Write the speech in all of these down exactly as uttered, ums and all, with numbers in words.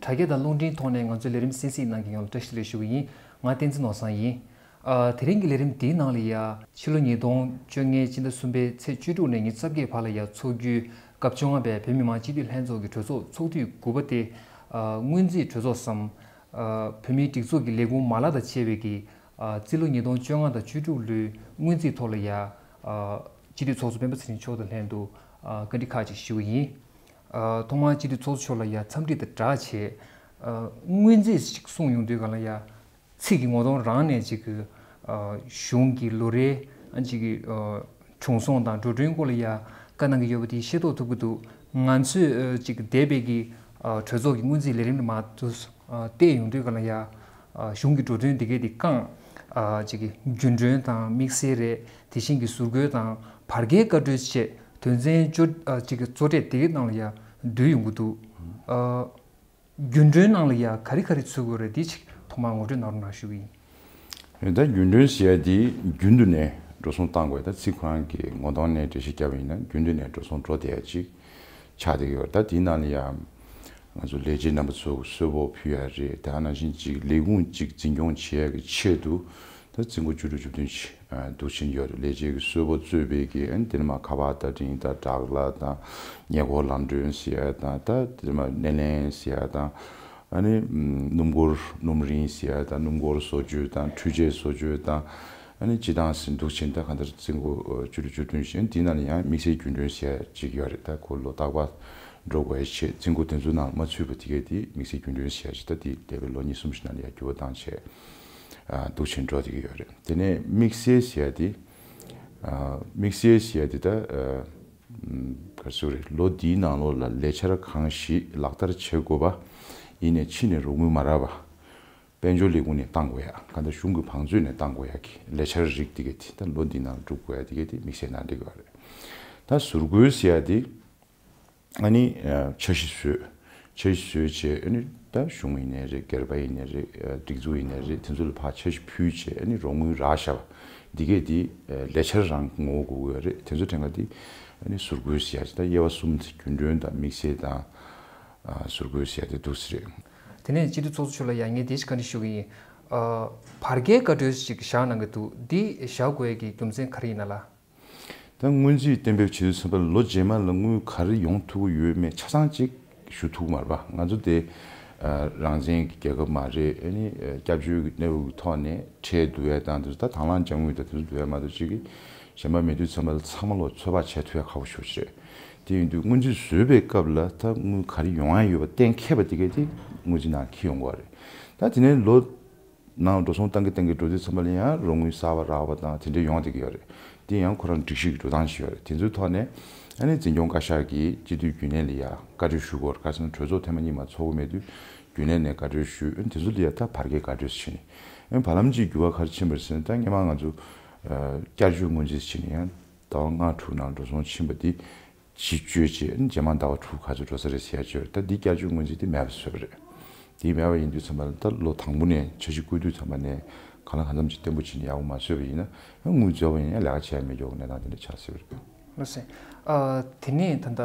དྲ་རྒྱ་དང་རླུང་འཕྲིན་ཐོག་ནས་ང་ཚོའི་ལས་རིམ་གསན་གཟིགས་གནང་མཁན་ཡོངས་ལ་བཀྲ་ཤིས་བདེ་ལེགས་ཞུ་གི་ཡིན། ང་བསྟན་འཛིན་ནོར་བཟང་ཡིན། ཨ། དེ་རིང་གི་ལས་རིམ་འདིའི་ནང་ལ་ཡ། ཕྱི་ལོ་ཉིས་སྟོང་བཅོ་ལྔའི་སྤྱི་ཟླ་གསུམ་པའི་ཚེས་བཅུ་དྲུག་ནས་ཉི་ཤུ་རྩ་བརྒྱད་བར་ལ་ཡ་འཚོགས་རྒྱུའི་སྐབས་བཅོ་ལྔ་པའི་བོད་མི་མང་སྤྱི་འཐུས་ལྷན་ཚོགས་ཀྱི་གྲོས་ཚོགས་ཚོགས་དུས་དགུ་པ་སྟེ། ཨ། སྔོན་རྩིས་གྲོས་ཚོགས་སམ། ཨ། བོད་མིའི་སྒྲིག་འཛུགས་ཀྱི་ལས་ཁུངས་མ་ལག་དང་བཅས་པའི་གི། ཨ། རྩིས་ལོ་ཉིས་སྟོང་བཅོ་ལྔ་དང་བཅུ་དྲུག་ལོའི་སྔོན་རྩིས་ཐོག་ལ་ཡ། ཨ། སྤྱི་འཐུས་ཚོགས་གཙོ་སྤེན་པ་ཚེ་རིང་མཆོག་དང་ལྷན་དུ། ཨ། བཀའ་འདྲི་ཁག་ཅིག་ཞུ་གི་ཡིན། ཨ། ཐོག་མར་སྤྱི་འཐུས་ཚོགས་གཙོ་མཆོག་ལ་ཡ་འཚམས་འདྲི་དང་སྦྲགས་བྱས། ཨ། སྔོན་རྩིས་ཤིག་གསུངས་ཡོང་དུས་གང་ལ་ཡ། ཚིག་གི་ངོ་གདོང་རང་ནས་ཅིག་གི། ཨ། གཞུང་གི་ལོ་རེའི་ཨ་ཅིག་གི། ཨ། དྲུང་སྲོང་དང་འགྲོ་གྲོན་སྐོར་ལ་ཡ་བཀའ་གནང་གི་ཡོད་པ་དེ་ཤེས་རྟོགས་ཐུབ་ཀྱི་འདུག་ང་ཚོས་ཨ་ཅིག་འདས་པའི་གི། ཨ། གྲོས་ཚོགས་ཀྱི་སྔོན་རྩིས་ལས་རིམ་ལ་མར་དུ། ཨ། བལྟས་ཡོང་དུས་གང་ལ་ཡ། ཨ། གཞུང་གི་འགྲོ་གྲོན་འདི་གས་དེ་བསྐངས། ཨ། ཅིག་གི་རྒྱུན་གྲོན་དང་དམིགས་བསལ་རེད། དེ་བཞིན་གྱི་ཟུར་བཀོལ་དང་བར་བརྒལ་བཀའ་འཁྲོལ་བཅས་དོན་ཚན་བཅོ། ཨ། ཅིག་གི་གཙོ་གྲས་དེ་གའི་ནང་ལ་ཡ་འདུས་ཡོང་གི་འདུག་ཨ། རྒྱུན་གྲོན་ནང་ལ་ཡ་ག་རེ་ག་རེ་ཚུད་དགོས་རེད། འདི་ཅིག་ཐོག་མར་ངོ་སྤྲོད་གནང་རོགས་གནང་ཞུ་གི་ཡིན། ད་རྒྱུན་གྲོན་ཟེར་ཡ་དེ་རྒྱུན་དུ་ནས་འགྲོ་སོང་བཏང་དགོས། ད་ཚིག་ཁོ་རང་གི་ངོ་གདོང་ནས་འགྲེལ་བཤད་བརྒྱབ་པ་ཡིན་ན་རྒྱུན་དུ་ནས་འགྲོ་སོང་འགྲོ་བསྡད་ཡ་ཅིག་ཆགས་བསྡད་ཀྱི་ཡོད་རེད། ད་དེའི་ནང་ལ་ཡ་ང་ཚོ་ལས་བྱེད་རྣམ་པ་ཚོ་གསོལ་ཕོགས་ཕུལ་ཡ་རེད། དེ་ནང་བཞིན་ཅིག་ལས་ཁུངས་ཅིག་འཛིན་སྐྱོང་བྱེད་ཡ་གི་ཆེད་དུ་ད་རྩིས་འགོ་བཅུ་དྲུག་བཅུ་བདུན་ཅིག་ཨ། འདུག་ཕྱིན་ཡོད་རེད། ལས་བྱེད་ཀྱི་གསོལ་ཕོགས་གཙོས་པའི་གི་ཨ་ནི་དེ་ནས་མར་ཁ་པར་བརྡ་འཕྲིན་དང་སྦྲག་གླ་དང་ཉེ་འཁོར་ལམ་གྲོན་ཟེར་ཡ་དང་། ད་དེ་ནས་མར་སྣེ་ལེན་ཟེར་ཡ་དང་། ཨ་ནི་སྣུམ་འཁོར་སྣུམ་རིན་ཟེར་ཡ་དང་། སྣུམ་འཁོར་བཟོ་བཅོས་དང་འཕྲུལ་ཆས་བཟོ་བཅོས་དང་། ཨ་ནི་སྤྱི་བཏང་ཟིན་འདུག་ཕྱིན། ད་གང་ལྟར་རྩིས་འགོ་བཅུ་དྲུག་བཅུ་བདུན་བཞིན་དེའི་ནང་ལ་ཡང་དམིགས་བསལ་རྒྱུན་གྲོན་ཟེར་ཡ་ཅིག་ཡོད་རེད། ད་ཁོ་ལོ་རྟག་པར་འགྲོ་དགོས་ཡ་ཆེད་རྩིས་འགོ་དེ་ཚོའི་ནང་མ་ཚུད་པ་དེ་གས་དེ་དམིགས་བསལ་རྒྱུན་གྲོན་ཟེར་ཡ་ཅིག་ད་དེ་འདས་པའི་ལོ་གཉིས་གསུམ་ཞིག་ནང་ལ་ཡ་འགྱུར་བ་བཏང་བྱས། ཨ། འདུག་ཕྱིན་འགྲོ་བསྡད་ཀྱི་ཡོད་རེད། དེ་ནས་དམིགས་བསལ་ཟེར་ཡ་དེ། ཨ། དམིགས་བསལ་ཟེར་ཡ་དེ་ད། ཨ། ག་རེ་ཟེར་དགོས་རེད། ལོ་འདིའི་ནང་ལོགས་ལ་ལས་འཆར་གང་ཞིག་ལག་བསྟར་བྱེད་དགོས་པ་ཡིན་ནའི་ཕྱི་ནས་རོགས་དངུལ་མ་རག་པ། དཔལ་འབྱོར་ལས་ཁུངས་ནས་བཏང་དགོས་ཡ། གང་ལྟར་གཞུང་གི་བང་མཛོད་ནས་བཏང་དགོས་ཡ་གི་ལས་འཆར་རིགས་དེ་གས་དེ་ད་ལོ་འདིའི་ནང་ལ་སྒྲུབ་དགོས་ཡ་དེ་གས་དེ་དམིགས་བསལ་གནང་བསྡད་ཀྱི་ཡོད་རེད། ད་ཟུར་བཀོལ་ཟེར་ཡ་དེ། ཨ་ནི། ཨ། འཆར་གཞི་བཟོས། འཆར་གཞི་བཟོས་བྱས། ཨ་ནི་ད་གཞུང་ཡིན་ནའི་རེད། སྒེར་པ་ཡིན་ནའི་རེད། ཨ། སྒྲིག་འཛུགས་ཡིན་ནའི་རེད། དེ་ཚོ་ལ་ཕར་འཆར་གཞི་ཕུལ་བྱས། ཨ་ནི་རོགས་དངུལ་རག་བཞག་པ་འདི་གས་འདི། ཨ། ལས་འཆར་རང་ངོ་བོ་དགོས་ཀྱི་ཡོད་རེད། དེ་ཚོ་དྲན་ག་འདི། ཨ་ནི་ཟུར་བཀོལ་ཟེར་ཡ་ཅིག་ད་དབྱེ་བ་གསུམ་དེ་རྒྱུན་གྲོན་དང་དམིགས་བསལ་དང་། ཨ། ཟུར་བཀོལ་ཟེར་ཡ་དེ་འདུག་སེ་རེད། དེ་ནས་སྤྱི་འཐུས་ཚོགས་གཙོ་མཆོག་ལ་ཡང་ངས་དེ་ཞིག་བཀའ་འདྲི་ཞུ་གི་ཡིན། ཨ། བར་བརྒལ་བཀའ་འཁྲོལ་ཞིག་བཞག་གནང་གི་འདུག་འདི་བཞག་དགོས་ཡ་གི་རྒྱུ་མཚན་ག་རེ་ཡིན་ན་ལགས། ད་སྔོན་རྩིས་གཏན་འབེབས་བྱེད་དུས་ཙམ་པ་ལ་ལོ་རྗེས་མ་ལ་དངུལ་ག་རེ་ཡོང་ཐུབ་ཀྱི་ཡོད་མེད་ཆ་ཚང་གཅིག་ཞུ་ཐུབ་ཀྱི་མ་རེད་པ། ང་ཚོ་དེ། ཨ། རང་བཙན་གྱི་རྒྱལ་ཁབ་མ་རེད། ཨ་ནི། ཨ། སྐྱབས་བཅོལ་གྱི་གནས་བབ་ཀྱི་ཐོག་ནས་ཁྲལ་བསྡུ་ཡ་དང་དེ་ཚོ། ད་དང་བླངས་དཔྱ་དངུལ་དང་དེ་ཚོ་བསྡུ་ཡ་མ་གཏོགས་གཅིག་གི་གཞན་པ་མེད་དུས་ཙམ་པ་ལ་ཚང་མ་ལོ་ཚོད་དཔག་བྱེད་ཐུབ་ཡ་ཁག་པོ་ཞེ་པོ་ཅིག་རེད། དེ་ཡིན་དུས་སྔོན་རྩིས་བཟོས་པའི་སྐབས་ལ་ད་དངུལ་ག་རེ་ཡོང་ཡ་ཡོད་པ་གཏན་འཁེལ་བ་དེ་གས་དེ་སྔོན་རྩིས་ནང་འཁྱེར་ཡོང་དགོས་པ་རེད། ད་དེ་ནས་ལོ་ནང་འགྲོ་སོང་བཏང་གི་བཏང་གི་འགྲོ་དུས་ཙམ་པ་ལ་ཡང་རོགས་དངུལ་གསར་པ་རག་པ་དང་དེ་འདྲ་ཡོང་བསྡད་ཀྱི་ཡོད་རེད། དེ་ཡང་ཁོ་རང་སྒྲིག་གཞི་གི་འགྲོ་སྟངས་ཤིག་ཡོད་རེད། དེ་ཚོའི་ཐོག་ནས་ཨ་ནི་འཛིན་སྐྱོང་བཀའ་ཤག་གིས་སྤྱི་འཐུས་རྒྱུན་ལས་ལ་ཡ་བཀའ་འཁྲོལ་ཞུ་དགོས་རེད། ག་རེ་ཟེར་ན་གྲོས་ཚོགས་ཐེངས་མ་གཉིས་མ་ཚོགས་ཀྱི་མེད་དུས་རྒྱུན་ལས་ནས་བཀའ་འཁྲོལ་ཞུས། ཨ་ནི་དེ་ཚོ་ལ་ཡ་ད་བར་བརྒལ་བཀའ་འཁྲོལ་ཟེར་ནས། ཨ་ནི་བར་ལམ་གྱི་འགྱུར་བ་ག་རེ་ཕྱིན་པ་རེད་ཟེར་ན། ད་སྔོན་མ་ང་ཚོ། ཨ། བསྐྱར་བཅོས་སྔོན་རྩིས་བྱས་ནས་ཡང་ཟླ་བ་ལྔ་དྲུག་ནང་འགྲོ་སོང་ཕྱིན་པ་འདི། གཞི་བཅོལ་བྱས་རྗེས་མ་ཟླ་བ་དྲུག་ག་ཚོད་འགྲོ་ས་རེད་ཟེར་ཡ་ཅིག་ཡོད་རེད། ད་འདི་བསྐྱར་བཅོས་སྔོན་རྩིས་དེ་མེད་པ་བཟོས་པ་རེད། དེ་མེད་པ་ཡིན་དུས་ཙམ་པ་ལ་ད་ལོ་དང་པོ་ནས་འཆར་གཞི་བཀོད་དུས་ཙམ་པ་ནས་གང་ལ་གང་འཚམ་ཅིག་བརྟན་པོ་བྱས་ནས་ཡག་པོ་མ་བཟོས་པ་ཡིན་ན། དངུལ་རྫོགས་པ་ཡིན་ན་ཡང་ལས་ཀ་བྱས་མི་ཆོག་གི་གནས་སྟངས་དེ་འདྲ་ཆགས་སྲིད་པ་རེད། ལགས་སེ། ཨ། དེ་ནས་ད་ལྟ་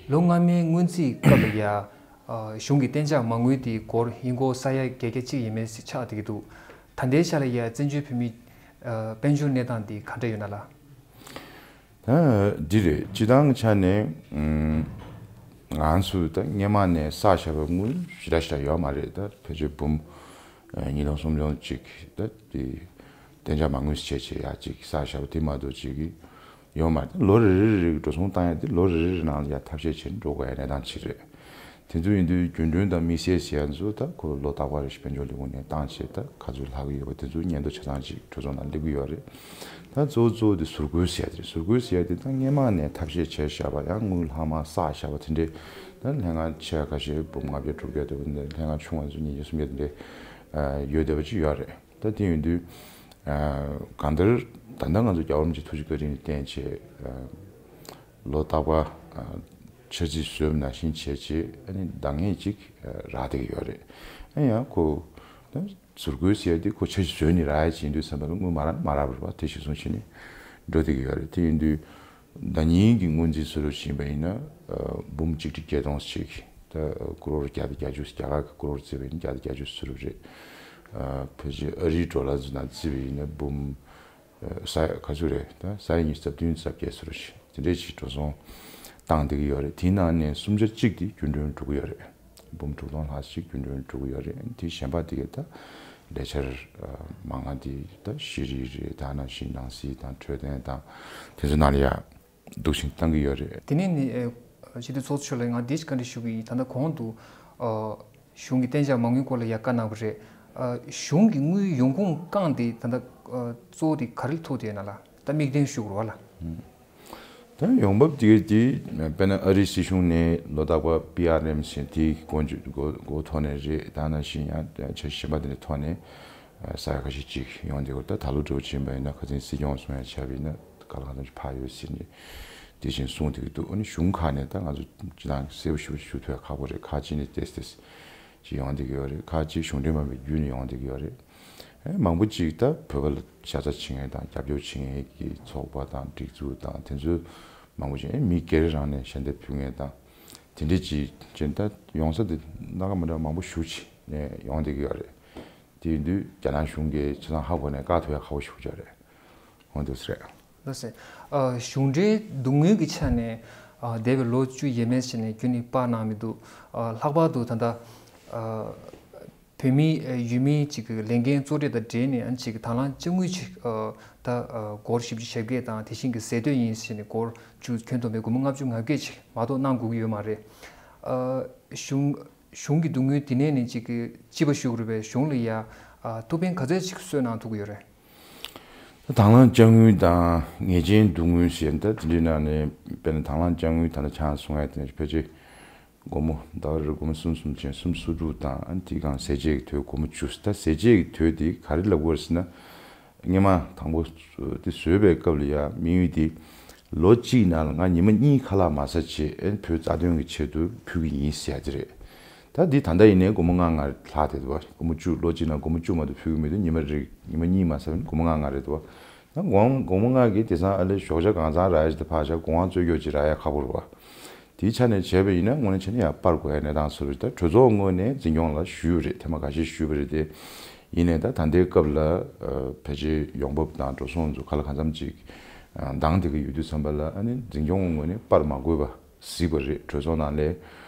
ལོ་སྔ་མའི་སྔོན་རྩིས་སྐབས་ལ་ཡ། ཨ། གཞུང་གི་གཏན་འཇགས་མ་དངུལ་དེ་སྒོར་ཡིན་སྒོར་ས་ཡ་བརྒྱད་བརྒྱ་གཅིག་ཡས་མས་ཅིག་ཆགས་བསྡད་ཀྱི་འདུག་ད་ལྟའི་ཆ་ལ་ཡ་བཙན་བྱོལ་བོད་མིའི། ཨ། དཔལ་འབྱོར་གནས་སྟངས་དེ་ག་འདྲ་ཡོད་ན་ལགས། ད་འདི་རེད། སྤྱི་བཏང་གི་ཆ་ནས། ཨམ། ང་ཚོས་ད་སྔོན་མ་ནས་བསགས་བཞག་པའི་དངུལ་ཞེ་དྲག་ཞེ་དྲག་ཡོད་མ་རེད། ད་ཕལ་ཆེར་འབུམ། ཨ། ཉིས་སྟོང་སུམ་སྟོང་ཅིག་ད་དེ་གཏན་འཇགས་མ་དངུལ་བྱས་བྱས་ཡ་ཅིག་བསགས་བཞག་པ་དེ་མ་གཏོགས་ཅིག་གི་ཡོད་མ་རེད། ད་ལོ་རེ་རེ་རེ་འགྲོ་སོང་བཏང་ཡ་དེ་ལོ་རེ་རེ་རེ་ནང་ལ་ཡ་ཐབས་ཤེས་བྱས་ནས་འགྲོ་དགོས་ཡ་གནས་སྟངས་ཅིག་རེད། དེ་ཚོ་ཡིན་དུས་རྒྱུན་གྲོན་དང་དམིགས་བསལ་ཟེར་ཡ་ཚོ་ད་ཁོ་ལོ་རྟག་པར་རེ་བཞིན་དཔལ་འབྱོར་ལས་ཁུངས་ནས་བཏང་བྱས། ད་ག་ཚོད་ལྷག་གི་ཡོད་པ་དེ་ཚོ་སྙན་ཐོ་ཆ་ཚང་ཅིག་གྲོས་ཚོགས་ནང་སླེབས་ཀྱི་ཡོད་རེད། ད་གཙོ་བོ་གཙོ་བོ་དེ་ཟུར་བཀོལ་ཟེར་ཡ་དེ་རེད། ཟུར་བཀོལ་ཟེར་ཡ་དེ་ད་སྔོན་མ་ནས་ཐབས་ཤེས་བྱས་བཞག་པ། ཡང་དངུལ་ལྷག་མ་བསགས་བཞག་པ་དེ་འདྲའི། ད་ལྷན་ཁང་ཆེ་བ་ཁ་ཤས་འབུམ་ལྔ་བརྒྱ་དྲུག་བརྒྱ་དེ་འདྲ། ལྷན་ཁང་ཆུང་བ་ཚོ་ཉིས་བརྒྱ་སུམ་བརྒྱ་དེ་འདྲའི། ཨ། ཡོད་བསྡད་པ་ཅིག་ཡོད་རེད། ད་དེ་ཡིན་དུས། ཨ། གང་ལྟར་ད་ལྟ་ང་ཚོ་རྒྱལ་བ་རིན་པོ་ཆེ་ཐུགས་རྗེ་བཀའ་དྲིན་ལ་བརྟེན་བྱས། ཨ། ལོ་རྟག་པར། ཨ། འཆར་རྩིས་བཟོས་པ་ནང་བཞིན་བྱས་བྱས། ཨ་ནི་འདང་ངེས་ཅིག་ཨ། རག་བསྡད་ཀྱི་ཡོད་རེད། ཨ། ཡང་ཁོ་ད་ཟུར་བཀོལ་ཟེར་ཡ་དེ་ཁོ་འཆར་གཞི་བཟོས་ནས་རག་ཡ་ཅིག་ཡིན་དུས་ཙམ་པ་ལ་དངུལ་མ་རག་མ་རག་པ་རེད་པ། དེ་གཞིར་བཟུང་བྱས་ནས་འགྲོ་བསྡད་ཀྱི་ཡོད་རེད། དེ་ཡིན་དུས་ཟླ་ཉིན་གྱི་སྔོན་རྩིས་བཟོ་འདྲ་ཅིག་ཡིན་པ་ཡིན་ན། ཨ། འབུམ་གཅིག་ཁྲི་བརྒྱད་སྟོང་ཅིག་ད་ཀོ་རོར་བརྒྱ་དང་བརྒྱད་ཅུ། རྒྱ་གར་གྱི་ཀོ་རོར་བརྩིས་པ་ཡིན་ན་བརྒྱ་དང་བརྒྱད་ཅུ་ཙམ་རེད། ཨ་ཕལ་ཆེར་ཨ་རིའི་ཌོ་ལར་ཚོ་ནང་བརྩིས་པ་ཡིན་ན་འབུམ་ཨ་ས་ཡ་ག་ཚོད་རེད། ད་ས་ཡ་ཉི་ཤུ་རྩ་བདུན་རྩ་བརྒྱད་ཙམ་རེད། དེ་འདྲས་ཅིག་འགྲོ་སོང་བཏང་བསྡད་ཀྱི་ཡོད་རེད། དེའི་ནང་ནས་གསུམ་ཆ་གཅིག་དེ་རྒྱུན་གྲོན་འགྲོ་གི་ཡོད་རེད། འབུམ་དྲུག་སྟོང་ལྷག་ཅིག་རྒྱུན་གྲོན་འགྲོ་གི་ཡོད་རེད། དེ་གཞན་པ་དེ་གས་ད་ལས་འཆར་ཨ་མང་ང་དེ་ད་ཤེས་རིག་རེད། ད་ནང་བཞིན་ནང་སྲིད་དང་འཕྲོད་བསྟེན་དང་དེ་ཚོ་ནང་ལ་ཡ་འདུག་བཞིན་བཏང་གི་ཡོད་རེད། དེ་ནས་ནི་ཨེ་སྤྱི་འཐུས་ཚོགས་གཙོ་མཆོག་ལ་ང་འདི་ཞིག་བཀའ་འདྲི་ཞུ་གི་ཡིན། ད་ལྟ་གོང་དུ་ཨ་གཞུང་གི་གཏན་འཇགས་མ་དངུལ་སྐོར་ལ་ཡ་བཀའ་གནང་བ་རེད། ཨ་གཞུང་གི་དངུལ་ཡོང་ཁུངས་བསྐངས་ཏེ་ད་ལྟ་ཨ་གཙོ་བོ་དེ་ག་རེ་ལ་ཐུག་བསྡད་ཡོད་ན་ལ། ད་དམིགས་བསྟན་ཞུ་དགོས་རེད་བ་ལ། ད་ཡོང་འབབ་དེ་ག་དེ་དཔེར་ན་ཨ་རིའི་སྲིད་གཞུང་ནས་ལོ་རྟག་པར་པི་ཨར་ཨེམ་ཟེར་དེའི་འགོ་འཛུགས་འགོ་འགོ་ཐོག་ནས་རེད། ད་ནང་བཞིན་ཡང་འཆར་གཞི་གཞན་པ་དེ་འདྲའི་ཐོག་ནས་ས་ཡ་ཁ་ཤས་ཅིག་ཡོང་བསྡད་ཀྱི་ཡོད་རེད། ད་ད་ལོ་འདྲ་བོ་ཕྱིན་པ་ཡིན་ན་ཁ་སང་སྲིད་སྐྱོང་གསུང་ཡ་བྱས་པ་ཡིན་ན་ག་ལ་གང་འཚམ་ཞིག་ཕར་ཡོད་ཟེར་ནས་དེ་བཞིན་གསུངས་བསྡད་ཀྱི་འདུག་ཨ་ནི་གཞུང་ཁག་ནས་ད་ང་ཚོ་སྤྱིར་བཏང་གསལ་པོ་ཞེ་པོ་ཞུ་ཐུབ་ཡ་ཁག་པོ་རེད། ཁག་ཅིག་ནི་ཏོག་ཙམ་ཅིག་ཡོང་བསྡད་ཀྱི་ཡོད་རེད། ཁག་ཅིག་གཞུང་འབྲེལ་མིན་པའི་བརྒྱུད་ནས་ཡོང་བསྡད་ཀྱི་ཡོད་རེད། ཨེ་མང་པོ་ཅིག་ད་བོད་པ་ལ་ཤ་ཚ་བྱེད་མཁན་དང་རྒྱབ་སྐྱོར་བྱེད་མཁན་གྱི་ཚོགས་པ་དང་སྒྲིག་འཛུགས་དང་དེ་ཚོ་མང་པོ་ཅིག་ཨེ་མི་སྒེར་རང་ནས་ཞལ་འདེབས་ཕུལ་མཁན་དང་དེ་འདྲས་ཅིག་ཅིག་ད་ཡོང་ས་དེ་སྣ་ཁ་མི་འདྲ་བ་མང་པོ་ཞེ་པོ་ཅིག་ནས་ཡོང་བསྡད་ཀྱི་ཡོད་རེད། དེ་ཡིན་དུས་རྒྱ་ནག་གཞུང་གིས་ཆ་ཚང་ཧ་གོ་ནས་བཀག་ཐུབ་ཡ་ཁག་པོ་ཞེ་པོ་ཅིག་རེད། འོང་འདུག་ཟེར། ལགས་སེ། ཨ་གཞུང་འབྲེལ་སྡུག་བསྔལ་གྱི་ཆ་ནས་ཨ་འདས་པའི་ལོ་བཅུ་ཡས་མས་ཕྱིན་ནས་རྒྱུན་ནས་པར་གནང་མི་འདུག་ཨ་ལྷག་པར་དུ་ད་ལྟ་ཨ་བོད་མི་ཨ་ཡུལ་མི་གཅིག་གི་ལས་འགན་གཙོ་གྲས་དང་འབྲེལ་ནས་ཨ་གཅིག་གི་དང་བླངས་དཔྱ་དངུལ་ཅིག་ཨ་ད་ཨ་སྒོར་བཞི་བཅུ་ཞེ་བརྒྱད་དང་དེ་བཞིན་གྱི་ཟད་འཐུས་ཡིན་ཟེར་ནས་སྒོར་བཅུ་ཁྱོན་བསྡོམས་པའི་སྒོར་མོ་ལྔ་བཅུ་ང་བརྒྱད་ཅིག་མ་གཏོགས་གནང་དགོས་ཀྱི་ཡོད་མ་རེད། ཨ་གཞུང་གཞུང་གི་སྡུག་བསྔལ་འདི་ནས་ནི་གཅིག་གི་ཅི་བ་ཞུ་དགོས་རེད་པས། གཞུང་ལ་ཡ་ཨ་ཐུགས་ཕན་ག་ཚད་ཅིག་གསོས་གནང་ཐུབ་ཀྱི་ཡོད་རེད། དང་བླངས་དཔྱ་དངུལ་དང་ངེས་ཅན་སྡུག་བསྔལ་ཟེར་ད་དེ་འདྲའི་ནང་ནས་དཔེར་ན་དང་བླངས་དཔྱ་དངུལ་ད་ལྟ་ཆང་གསུང་ཡ་དེ་ནས་ཕལ་ཆེར་སྒོར་མོ་ཟླ་བ་རེར་སྒོར་མོ་གསུམ་གསུམ་བྱས་གསུམ་སོ་དྲུག་དང་ཨ་ནི་དེའི་སྒང་ཟས་བཅད་ཀྱི་དོད་སྒོར་མོ་བཅུ། ད་ཟས་བཅད་ཀྱི་དོད་དེ་ག་རེ་ལབ་དགོས་རེད་ཟེར་ན། སྔོན་མ་དང་པོ་དེ་བཟོས་པའི་སྐབས་ལ་ཡ་དམིགས་ཡུལ་དེ་ལོ་གཅིག་ནང་ལ་ང་ཉི་མ་གཉིས་ཁ་ལག་མ་ཟ་བྱས་ཨེ་བོད་རྩ་དོན་གྱི་ཆེད་དུ་ཕུལ་གྱི་ཡིན་ཟེར་ཡ་དེ་རེད། ད་འདི་ད་ལྟ་ཡིན་ནའི་སྒོར་མོ་ལྔ་ལྔ་ལྷག་བསྡད་འདུག་བ། སྒོར་མོ་བཅུ། ལོ་གཅིག་ནང་སྒོར་མོ་བཅུ་མ་གཏོགས་ཕུལ་གྱི་མི་འདུག་ཉི་མ་རེ་ཉི་མ་གཉིས་མ་ཟ་བ་ཡིན་ན་སྒོར་མོ་ལྔ་ལྔ་རེད་འདུག་བ། ད་སྒོར་སྒོར་མོ་ལྔ་གིས་དེང་སང་ཨ་ལེ་ཞོགས་ཇ་གང་ཚང་རག་ཡ་ཞིག་དང་ཕར་བཞག་དགོང་དག་རྩོད་རྒྱུགས་ཅིག་རག་ཡ་ཁག་པོ་རེད་བ། དེའི་ཆ་ནས་བྱས་པ་ཡིན་ན་དངོས་གནས་བྱས་ན་ཡང་སྤར་དགོས་ཡ་གནས་སྟངས་བཟོ་རེད། ད་གྲོས་ཚོགས་ངོས་ནས་འཛིན་སྐྱོང་ལ་ཞུས་ཡོད་རེད། ཐེངས་མ་འགའ་ཤས་ཞུས་པ་རེད་དེ། ཡིན་ནའི་ད་ད་ལྟའི་སྐབས་ལ་ཨ་ཕལ་ཆེར་ཡོང་འབབ་དང་འགྲོ་སོང་ཚོ་ག་ལ་གང་འཚམ་ཅིག་ཨ་འདང་བསྡད་ཀྱི་ཡོད་དུས་ཙམ་པ་ལ་ཨ་ནི་འཛིན་སྐྱོང་ངོས་ནས་སྤར་མ་དགོས་པ་གཟིགས་པ་རེད། གྲོས་ཚོགས་ནང་ལ་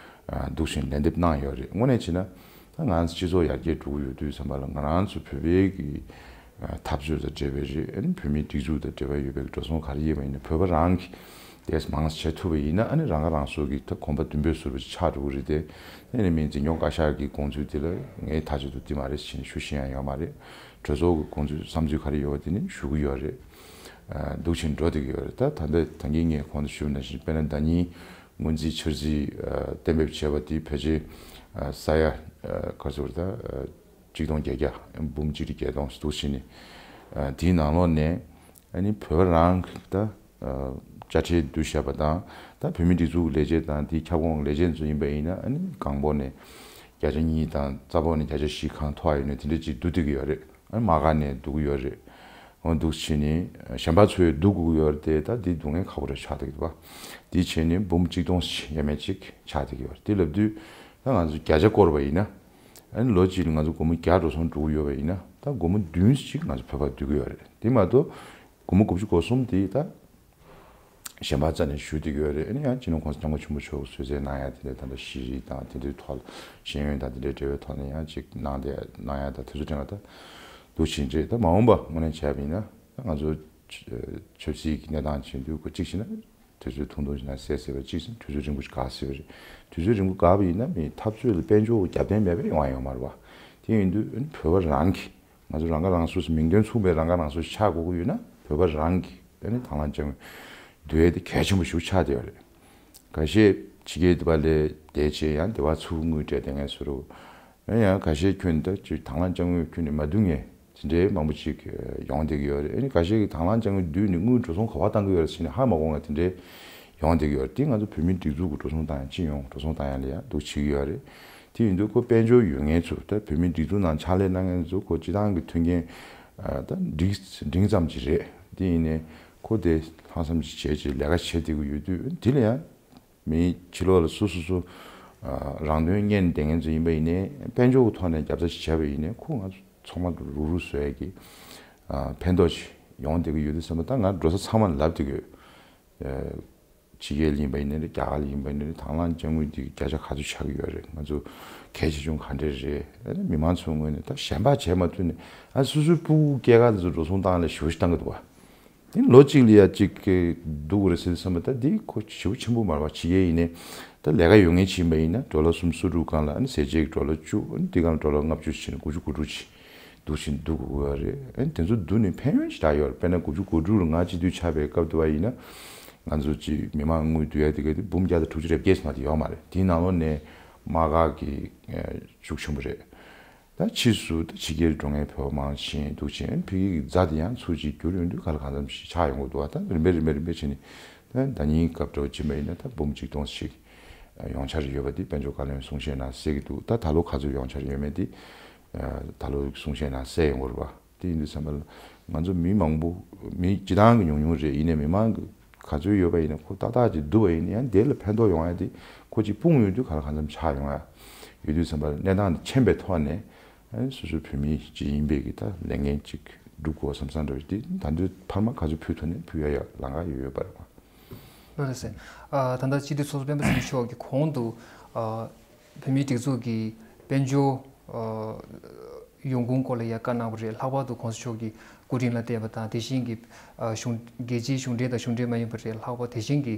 ཨ་འདུག་བཞིན་ལན་འདེབས་གནང་ཡོད་རེད། དངོས་གནས་བྱས་ན་ད་ང་ཚོ་སྤྱི་ཚོགས་ཡར་རྒྱས་འགྲོ་གི་ཡོད་དུས་ཙམ་པ་ལ་ང་རང་ཚོ་བོད་པའི་གི་འཐབ་རྩོད་དང་འབྲེལ་བའི་རེད། ཨ་ནི་བོད་མིའི་སྒྲིག་འཛུགས་དང་འབྲེལ་བ་ཡོད་པའི་འགྲོ་སོང་ག་རེ་ཡིན་པ་ཡིན་ན་བོད་པ་རང་གིས་དེ་མང་ཙམ་བྱེད་ཐུབ་པ་ཡིན་ན་ཨ་ནི་རང་ཁ་རང་གསོ་གི་ད་གོམ་པ་མདུན་སྤོས་ཟུར་པ་ཅིག་ཆགས་འགྲོ་གི་རེད་དེ། ཨ་ནི་མི་འཛིན་སྐྱོང་བཀའ་ཤག་གི་དགོངས་ཚུལ་དེ་ལ་ངས་མཐའ་གཅིག་ཏུ་འདི་མ་རེད་ཟེར་ནས་ཞུ་ཤེས་ཡ་ཡོད་མ་རེད། གྲོས་ཚོགས་ཀྱི་དགོངས་ཚུལ་བསམ་ཚུལ་ག་རེ་ཡོད་པ་དེ་ནི་ཞུ་གི་ཡོད་རེད། ཨ་འདུག་བྱས་འགྲོ་བསྡད་ཀྱི་ཡོད་རེད། ད་ད་ལྟ་ད་གིན་ངས་གོང་དུ་ཞུས་པ་ནང་བཞིན་དཔེར་ན་ཟླ་ཉིན་སྔོན་རྩིས་འཆར་རྩིས་ཨ་གཏན་འབེབས་བྱས་པ་དེ་ཕལ་ཆེར་ཨ་ས་ཡ་ཨ་ག་ཚོད་རེད་ད། ཨ་གཅིག་སྟོང་བརྒྱད་བརྒྱ། འབུམ་གཅིག་དང་བརྒྱད་སྟོང་ཟེར་འདུག་བྱས་ནས་ཨ་དེའི་ནང་ལོགས་ནས་ཨ་ནི་བོད་པ་རང་གི་ད་ཨ་དཔྱ་ཁྲལ་བསྡུ་བཞག་པ་དང་ད་བོད་མིའི་སྒྲིག་འཛུགས་ཀྱི་ལས་བྱེད་དང་དེའི་ཁྱབ་ཁོངས་ཀྱི་ལས་བྱེད་ཚོ་ཡིན་པ་ཡིན་ན་ཨ་ནི་གང་པོ་ནས་བརྒྱ་ཆ་གཉིས་དང་རྩ་པོ་ནས་བརྒྱ་ཆ་བཞི་གང་ཐོབ་ཡོད་ན་དེ་འདྲ་ཅིག་བསྡུ་བསྡད་ཀྱི་ཡོད་རེད། ཨ་ནི་མ་དགའ་ནས་བསྡུ་གི་ཡོད་རེད། འོ་འདུག་བྱས་ནས་གཞན་པ་ཚོས་བསྡུ་དགོས་ཀྱི་ཡོད་རེད་དེ། ད་འདི་སྡུག་བསྔལ་ཁག་པོ་རེ་ཆགས་བསྡད་ཀྱི་འདུག་བ། དེ་བྱས་ནས་འབུམ་གཅིག་སྟོང་ཡས་མས་ཅིག་ཆགས་བསྡད་ཀྱི་ཡོད་རེད། དེ་ལབ་དུས་ད་ང་ཚོ་བརྒྱ་ཆ་བསྐོར་བ་ཡིན་ན། ཨ་ནི་ལོ་གཅིག་ལ་ང་ཚོ་སྒོར་མོ་བརྒྱ་འགྲོ་སོང་འགྲོ་གི་ཡོད་པ་ཡིན་ན་ད་སྒོར་མོ་བདུན་ཅིག་ང་ཚོ་བོད་པར་བསྡུ་གི་ཡོད་རེད། དེ་མ་གཏོགས་སྒོར་མོ་དགུ་བཅུ་གོ་གསུམ་དེ་ད་གཞན་པ་རྩ་ནས་ཞུ་བསྡད་ཀྱི་ཡོད་རེད། ཨ་ནི་ཡང་སྤྱི་ནོར་༸གོང་ས་༸སྐྱབས་མགོན་ཆེན་པོ་མཆོག་གིས་གསོལ་སྩལ་གནང་ཡ་དེ་འདྲ་ད་ལྟ་ཤེས་རིག་དང་དེ་འདྲའི་ཐོག་ལ་ཤེས་ཡོན་དང་དེ་འདྲའི་འབྲེལ་བའི་ཐོག་ནས་ཡང་ཅིག་གནང་བསྡད་གནང་ཡ་དང་དེ་ཚོ་དྲན་པ་ད་འདུག་ཕྱིན་རེད། ད་མ་འོངས་པ་དངོས་གནས་བྱས་པ་ཡིན་ན་ད་ང་ཚོ་ཆབ་སྲིད་ཀྱི་གནས་སྟངས་བྱེད་དུས་གོ་གཅིག་བྱས་ན། དུས་ཚོད་ཐུང་ཐུང་ཞིག་ན་ཟད་ཟད་པ་གཅིག་ཟིན། དུས་ཚོད་རིང་པོ་ཞིག་བཀག་སྲིད་པ་རེད། དུས་ཚོད་རིང་པོ་བཀག་པ་ཡིན་ན་མི་འཐབ་རྩོད་ལ་དཔལ་འབྱོར་རྒྱབ་རྟེན་མེད་པའི་ཡོང་བ་ཡོད་མ་རེད་བ། དེ་ཡིན་དུས་ཨ་ནི་བོད་པ་རང་གིས་ང་ཚོ་རང་ཁ་རང་གསོ་ཟེར་མིང་དོན་མཚུངས་པའི་རང་ཁ་རང་གསོ་ཞིག་ཆགས་དགོས་ཀྱི་ཡོད་ན་བོད་པ་རང་གིས་ཨ་ནི་དང་བླངས་དཔྱ་དངུལ་བསྡུ་ཡས་དེ་གལ་ཆེན་པོ་ཞིག་ཆགས་བསྡད་ཡོད་རེད། ཁ་ཤས་ཕྱི་རྒྱལ་དེ་པ་ལས་བསྡད་བྱས་ཡང་དེ་པ་ཚུར་དངུལ་སྤྲད་བསྡད་མཁན་བཟོ་འདྲ། ཡང་ཡང་ཁ་ཤས་ཁྱོན་ད་ཅིག་དང་བླངས་དཔྱ་དངུལ་ཁྱོན་ནས་མ་བསྡུ་མཁན་དེ་འདྲའི་མང་པོ་ཅིག་ཡོང་བསྡད་ཀྱི་ཡོད་རེད། ཨ་ནི་ཁ་ཤས་ཀྱིས་དང་བླངས་དཔྱ་དངུལ་བསྡུས་ནས་དངུལ་འགྲོ་སོང་ག་པར་བཏང་གི་ཡོད་རེད་ཟེར་ནས་ཧ་མ་གོ་མཁན་དེ་འདྲའི་ཡོང་བསྡད་ཀྱི་ཡོད་རེད། དེ་ང་ཚོ་བོད་མིའི་སྒྲིག་འཛུགས་ཀྱི་འགྲོ་སོང་བཏང་ཡ་སྤྱི་ཡོངས་འགྲོ་སོང་བཏང་ཡ་ལ་ཡ་འདུག་བྱེད་ཀྱི་ཡོད་རེད། དེ་ཡིན་དུས་ཁོ་དཔལ་འབྱོར་ཡོད་མཁན་ཚོ་ད་བོད་མིའི་སྒྲིག་འཛུགས་ནང་ཕྱག་ལས་གནང་མཁན་ཚོ་ཁོ་སྤྱི་བཏང་གི་མཐུན་རྐྱེན་ཨ་ད་འགྲིག་འགྲིག་ཙམ་ཅིག་རེད། དེ་ཡིན་ནའི་ཁོ་དེ་ལྷག་བསམ་ཅིག་བྱས་ཅིག་ལས་ཀ་བྱེད་བསྡད་ཀྱི་ཡོད་དུས་དེ་ལ་ཡང་མི་ཕྱི་ལོགས་ལ་སོ་སོ་སོ་ རང་དོན་གཉེར་བསྡད་མཁན་ཚོ་ཡིན་པ་ཡིན་ནའི་དཔལ་འབྱོར་གྱི་ཐོག་ནས་རྒྱབ་རྩ་ཞིག་བྱས་པ་ཡིན་ནའི་ཁོ་ང་ཚོ་ཚང་མ་རུག་རུག་བཟོ་ཡས་ཀྱི་ཕན་ཐོགས་ཤིག་ཡོང་བསྡད་ཀྱི་ཡོད་དུས་ཙམ་པ། ད་ང་འགྲོ་ས་ཚང་མ་ལ་ལབ་བསྡད་ཀྱི་ཡོད། ཕྱི་རྒྱལ་ཡིན་པ་ཡིན་ནའི་རེད། རྒྱ་གར་ཡིན་པ་ཡིན་ནའི་རེད། དང་བླངས་དཔྱ་དངུལ་འདི་བརྒྱ་ཆ་ག་ཚོད་ཆགས་ཀྱི་ཡོད་རེད། ང་ཚོ་གལ་ཆེ་ཆུང་ག་འདྲས་རེད། མི་མང་ཚོའི་ངོས་ནས་ད་ཞལ་འབག་བྱས་མ་ཐུབ་ནས་ཨ་སོ་སོའི་སྤུ་གུ་སྐྱེས་སྐར་འདི་ཚོ་འགྲོ་སོང་བཏང་ལ་ཞེ་པོ་ཞིག་བཏང་གི་འདུག་བ། དེ་ལོ་གཅིག་ལ་ཡ་གཅིག་གི་འདུག་རེད་ཟེར་བསམ་པ། ད་འདི་ཁོ་ཞེ་པོ་ཆེན་པོ་མ་རེད་བ། ཕྱི་རྒྱལ་ཡིན་ནའི་ད་ལས་ཀ་ཡོད་མཁན་ཅིག་ཡིན་པ་ཡིན་ན་ཌོ་ལར་སུམ་ཅུ་སོ་དྲུག་སྒང་ལ་ཨ་ནི་ཟས་བཅད་ཀྱི་ཌོ་ལར་བཅུ། ཨ་ནི་དེ་སྒང་ལ་ཌོ་ལར་ལྔ་བཅུ་ཕྱིན་ནས་དགུ་བཅུ་གོ་དྲུག་ཅིག་འདུག་བཞིན་འདུག་དགོས་པ་རེད། ཨ་ནི་དེ་ཚོ་བསྡུར་ནས་ཕན་ཡོན་ཞེ་དྲག་ཡོད་རེད། དཔེར་ན་དགུ་བཅུ་གོ་དྲུག་ལ་ང་སྤྱི་འཐུས་ཆགས་པའི་སྐབས་དུ་བ་ཡིན་ན་ང་ཚོ་ཅིག་མི་མང་དངུལ་བསྡུ་ཡ་དེ་ག་དེ་འབུམ་བརྒྱ་དང་དྲུག་ཅུ་རེ་བརྒྱད་ཙམ་དེ་ཡོད་མ་རེད། དེའི་ནང་ལོགས་ནས་དམག་སྒར་གྱི་ཤུགས་ཆེན་པོ་རེད། ད་ཕྱིས་སུ་ད་ཕྱི་རྒྱལ་འགྲོ་མཁན་བོད་པ་མང་ཕྱིན་འདུག་ཕྱིན་ཕ་གི་རྫ་དེ་ཡང་ཚུར་ཅིག་བསྒྱུར་ཡོང་དུས་ག་ལ་གང་འཚམ་ཞིག་ཆགས་ཡོང་གི་འདུག་བ། ད་རིམ་པས་རིམ་པས་རིམ་པས་བྱས་ནས་ད་ཟླ་ཉིན་སྐབས་འདྲ་བོ་ཕྱིན་པ་ཡིན་ན་ད་འབུམ་གཅིག་སྟོང་ཞིག་ཡོང་འཆར་ཡོད་པ་དེ་དཔལ་འབྱོར་བཀའ་བློན་གསུང་བཤད་ནང་གསལ་གྱི་འདུག་ད་ད་ལོ་ག་ཚོད་ཡོང་འཆར་ཡོད་མེད་དེ་ད་ལོ་གསུང་བཤད་ནང་གསལ་ཡོང་གི་རེད་བ། དེ་ཡིན་དུས་ཙམ་པ་ལ་ང་ཚོ་མི་མང་པོ་མི་སྤྱི་བཏང་གི་ཉུང་ཉུང་རེད། ཡིན་ནའི་མི་མང་གི་ག་ཚོད་ཡོད་པ་ཡིན་ན་ཁོ་ཏག་ཏག་ཅིག་བསྡུ་བ་ཡིན་ན་ཡང་དེ་ལ་ཕན་ཐོགས་ཡོང་ཡ་དེ་ཁོ་ཅིག་སྤུངས་ཡོང་དུས་ག་ལ་གང་འཚམ་ཆགས་ཡོང་ཡ་ཡོད་དུས་ཙམ་པ་ལ་གནས་སྟངས་དེ་མཁྱེན་པའི་ཐོག་ནས་ཨ་ནི་སོ་སོའི་བོད་མི་ཅིག་ཡིན་པའི་གི་ད་ལས་འགན་ཅིག་སྒྲུབ་དགོས་བསམ་བསམ་འདྲ་བ་ཞིག་དེ་ད་དུང་འཕར་མ་ག་ཚོད་ཕུལ་ཐུབ་ནའི་ཕུལ་ཡ་ཡ་ལམ་ཁ་ཡོད་ཡོད་པ་རེད་བ། ལགས་སེ། ཨ་ད་ལྟ་སྤྱི་འཐུས་ཚོགས་གཙོ་སྤེན་པ་ཚེ་རིང་མཆོག་གིས་གོང་དུ་ཨ་བོད་མིའི་སྒྲིག་འཛུགས་ཀྱི་དཔལ་འབྱོར་ཨ་ཡོང་ཁུངས་སྐོར་ལ་ཡང་བཀའ་གནང་བ་རེད། ལྷག་པར་དུ་གོང་ས་མཆོག་གིས་སྐུ་དྲིན་ལ་བརྟེན་པ་དང་དེ་བཞིན་གྱི་ཨ་གཞུང་རྒྱལ་སྤྱིའི་གཞུང་འབྲེལ་དང་གཞུང་འབྲེལ་མ་ཡིན་པ་རེད། ལྷག་པར་དེ་བཞིན་གྱི་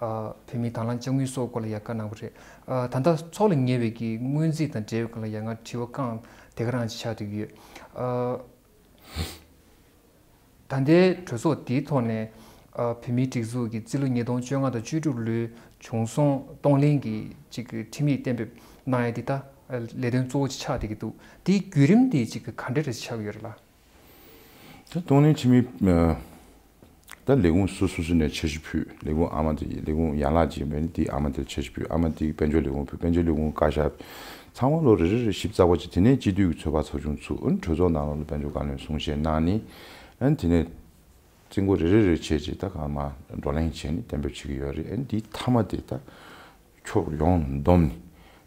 ཨ་བོད་མིའི་དང་བླངས་དཔྱ་དངུལ་སོགས་སྐོར་ལ་ཡང་བཀའ་གནང་བ་རེད། ཨ་ད་ལྟ་ཚོགས་ལ་ཉེ་བའི་གི་སྔོན་རྩིས་དང་འབྲེལ་བའི་སྒང་ལ་ཡང་ང་དྲི་བ་རྐང་དེ་ག་རང་ཅིག་ཆགས་བསྡད་ཀྱི་ཡོད། ཨ་ད་ལྟའི་གྲོས་ཚོགས་འདིའི་ཐོག་ནས་ཨ་བོད་མིའི་སྒྲིག་འཛུགས་ཀྱི་རྩིས་ལོ་ཉིས་སྟོང་བཅོ་ལྔ་དང་བཅུ་དྲུག་ལོའི་བྱུང་སོང་གཏོང་ལེན་གྱི་ཅིག་གི་ཁྲིམས་ཡིག་གཏན་འབེབས་གནང་ཡ་འདི་ད་ལས་དོན་གཙོ་བོ་ཅིག་ཆགས་བསྡད་ཀྱི་འདུག་དེའི་བརྒྱུད་རིམ་དེ་ཅིག་གི་ག་འདྲ་རེ་ཆགས་ཀྱི་ཡོད་རེད་ལགས། ད་གཏོང་ལེན་ཁྲིམས་ཡིག་ད་ལས་ཁུངས་སོ་སོ་སོ་ནས་འཆར་གཞི་ཕུལ། ལས་ཁུངས་ཨ་མ་དེ་ལས་ཁུངས་ཡན་ལག་ཅིག་ཡིན་པ་ཡིན་ན་དེའི་ཨ་མ་དེར་འཆར་གཞི་ཕུལ། ཨ་མ་དེས་དཔལ་འབྱོར་ལས་ཁུངས་ཕུལ། དཔལ་འབྱོར་ལས་ཁུངས་བཀའ་ཤག་ཚང་མ་ལོ་རེ་རེ་རེ་ཞིབ་ཚགས་པོ་བྱས། དེ་ནས་སྤྱི་འཐུས་ཀྱི་ཚོད་དཔག་ཚོགས་ཆུང་ཚུགས། ཨ་ནི་གྲོས་ཚོགས་ནང་ལོགས་ལ་དཔལ་འབྱོར་བཀའ་བློན་གསུང་བཤད་གནང་ནས་ཨ་ནི་དེ་ནས་རྩིས་འགོ་རེ་རེ་རེ་བྱས་བྱས་ད་གང་མ་བགྲོ་གླེང་བྱས་ནས་གཏན་འབེབས་བྱེད་ཀྱི་ཡོད་རེད། ཨ་ནི་དེའི་མཐའ་མ་དེ་ད་ཕྱོགས་ཡོངས་བསྡོམས་ནས་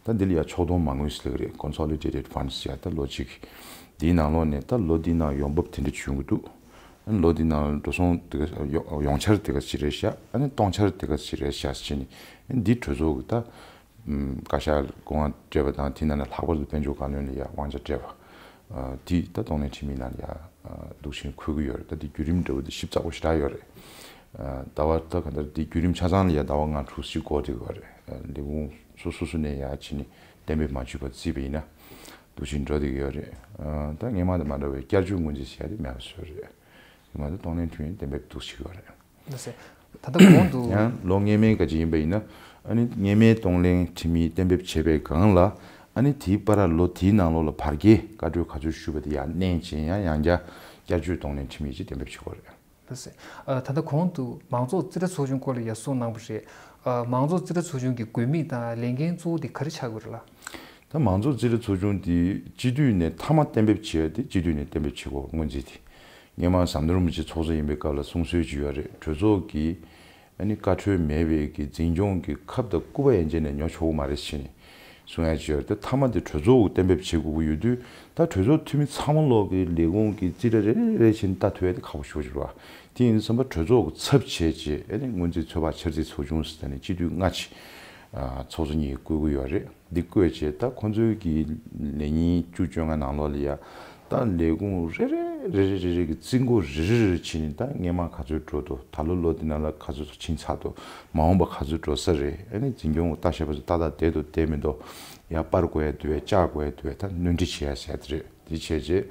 ད་འདི་ལ་ཡ་ཕྱོགས་བསྡོམས་མ་དངུལ་ཟེར་གི་རེད། Consolidated Funds ཡ་ད་ལོ་གཅིག་འདིའི་ནང་ལོགས་ནས་ད་ལོ་འདིའི་ནང་ཡོང་འབབ་དེ་འདྲ་བྱུང་གི་འདུག་ཨ་ནི་ལོ་འདིའི་ནང་འགྲོ་སོང་དེ་ག་ཡོང་ཡོང་འཆར་དེ་ག་ཅིག་རེད་ཤག་ཨ་ནི་གཏོང་འཆར་དེ་ག་ཅིག་རེད་ཤག་ཟེར་ནས་ཨ་ནི་འདི་གྲོས་ཚོགས་ཀྱི་ད་བཀའ་ཤག་སྐུ་དབང་སྤྲད་པ་དང་དེའི་ནང་ནས་ལྷག་པར་དུ་དཔལ་འབྱོར་བཀའ་བློན་ལ་ཡ་དབང་ཆ་སྤྲད་པ་དེ་ད་གཏོང་ལེན་ཁྲིམས་ཡིག་ནང་ལ་ཡ་འདུག་བཞིན་འཁོད་ཀྱི་ཡོད་རེད། ད་དེ་བརྒྱུད་རིམ་འདྲ་བོ་དེ་ཞིབ་ཚགས་པོ་ཞེ་དྲག་ཡོད་རེད། ཟླ་བ་ད་ག་འདྲ་དེ་བརྒྱུད་རིམ་ཆ་ཚང་ལ་ཡ་ཟླ་བ་ལྔ་དྲུག་ཅིག་འགོར་བསྡད་ཡོད་རེད། ལས་ཁུངས་སོ་སོ་སོ་ནས་ཡ་ཕྱིན་ནས་གཏན་འབེབས་མ་བྱས་པ་བརྩིས་པ་ཡིན་ན་འདུག་བཞིན་འགྲོ་བསྡད་ཀྱི་ཡོད་རེད། ད་སྔོན་མ་དང་མ་འདྲ་བའི་བསྐྱར་བཅོས་སྔོན་རྩིས་བྱས་ཏེ་མེད་པ་བཟོས་རེད། སྔོན་མ་ད་གཏོང་ལེན་ཁྲིམས་ཡིག་གཏན་འབེབས་འདུག་བྱེད་ཀྱི་ཡོད་རེད། ལགས་སེ། ད་ལྟ་གོང་དུ་ཡང་ལོ་སྔོན་མའི་ག་ཅིག་ཡིན་པ་ཡིན་ན་ཨ་ནི་སྔོན་མའི་གཏོང་ལེན་ཁྲིམས་ཡིག་གཏན་འབེབས་བྱས་པའི་སྒང་ལ་ཨ་ནི་དེའི་བར་ལོ་དེའི་ནང་ལོགས་ལ་བར་བརྒལ་བཀའ་འཁྲོལ་ག་ཚོད་ཞུས་པ་དེ་ཡར་བསྣན་བྱས་ཡང་ཡང་བསྐྱར་བསྐྱར་བཅོས་གཏོང་ལེན་ཁྲིམས་ཡིག་ཅིག་གཏན་འབེབས་བྱེད་དགོས་རེད། ལགས་སེ། ཨ་ད་ལྟ་གོང་དུ་མང་ཚོགས་རྩིས་ཁྲ་ཚོགས་ཆུང་སྐོར་ལ་ཡང་གསུངས་གནང་བ་རེད། ཨ་མང་ཚོགས་རྩིས་ཁྲ་ཚོགས་ཆུང་གི་དགོས་དམིགས་དང་ལས་འགན་གཙོ་བོ་དེ་ག་རེ་ཆགས་དགོས་རེད་ལགས། ད་མང་ཚོགས་རྩིས་ཁྲ་ཚོགས་ཆུང་དེ་སྤྱི་འཐུས་ནས་མཐའ་མ་གཏན་འབེབས་བྱས་ཏེ་སྤྱི་འཐུས་ནས་གཏན་འབེབས་བྱེད་དགོས་སྔོན་རྩིས་དེ། སྔོན་མ་ཟམ་གདོང་རིན་པོ་ཆེ་ཚོགས་གཙོ་ཡིན་པའི་སྐབས་ལ་གསུང་སྲོལ་ཅིག་ཡོད་རེད། གྲོས་ཚོགས་ཀྱི་ཨ་ནི་བཀའ་འཁྲོལ་མེད་པའི་གི་འཛིན་སྐྱོང་གི་ཁབ་དང་སྐུད་པ་ཡན་ཆད་ནས་ཉོ་ཆོག་གི་མ་རེད་ཟེར་ནས་གསུང་ཡ་ཅིག་ཡོད་རེད། ད་མཐའ་མ་དེ་གྲོས་ཚོགས་ཀྱིས་གཏན་འབེབས་བྱེད་དགོས་ཀྱི་ཡོད་དུས་ད་གྲོས་ཚོགས་འཐུས་མི་ཚང་མ་ལོག་གི་ལས་ཁུངས་ཀྱི་རྩིས་ཁྲ་རེ་རེ་རེ་བྱས་ནས་ལྟ་ཐུབ་ཡ་དེ་ཁག་པོ་ཞེ་པོ་ཅིག་རེད་བ། དེ་ཡིན་དུས་ཙམ་པ་གྲོས་ཚོགས་ཀྱི་ཚབ་བྱས་བྱས་ཨ་ནི་སྔོན་རྩིས་ཚོད་དཔག་འཆར་རྩིས་ཚོགས་ཆུང་ཟེར་ནས་སྤྱི་འཐུས་ལྔ་ཅིག་ཚོགས་གཙོ་གཉིས་བསྐོ་གི་ཡོད་རེད། འདི་བསྐོས་བྱས་ད་ཁོང་ཚོའི་གི་ལས་ཉིན་བཅུ་བཅོ་ལྔ་ནང་ལོགས་ལ་ཡ་ད་ལས་ཁུངས་རེ་རེ་རེ་རེ་རེ་རེ་གི་རྩིས་འགོ་རེ་རེ་རེ་བྱས་ནས་ད་སྔོན་མ་ག་ཚོད་འགྲོ་འདུག་ད་ལོ་ལོ་འདི་ནང་ལ་ག་ཚོད་ཕྱིན་ཚར་འདུག་མ་འོངས་པ་ག་ཚོད་འགྲོ་ས་རེད། ཨ་ནི་འཛིན་སྐྱོང་ལྟ་ཤེས་པ་ཚོ་ཏག་ཏག་བསྡད་འདུག་བསྡད་མི་འདུག་ཡ་སྤར་དགོས་ཡ་འདུག་བས་བཅག་དགོས་ཡ་འདུག་བས་ད་སྣོན་འཕྲི་བྱེད་ཡ་ཟེར་དེ་རེད། དེ་བྱས་རྗེས་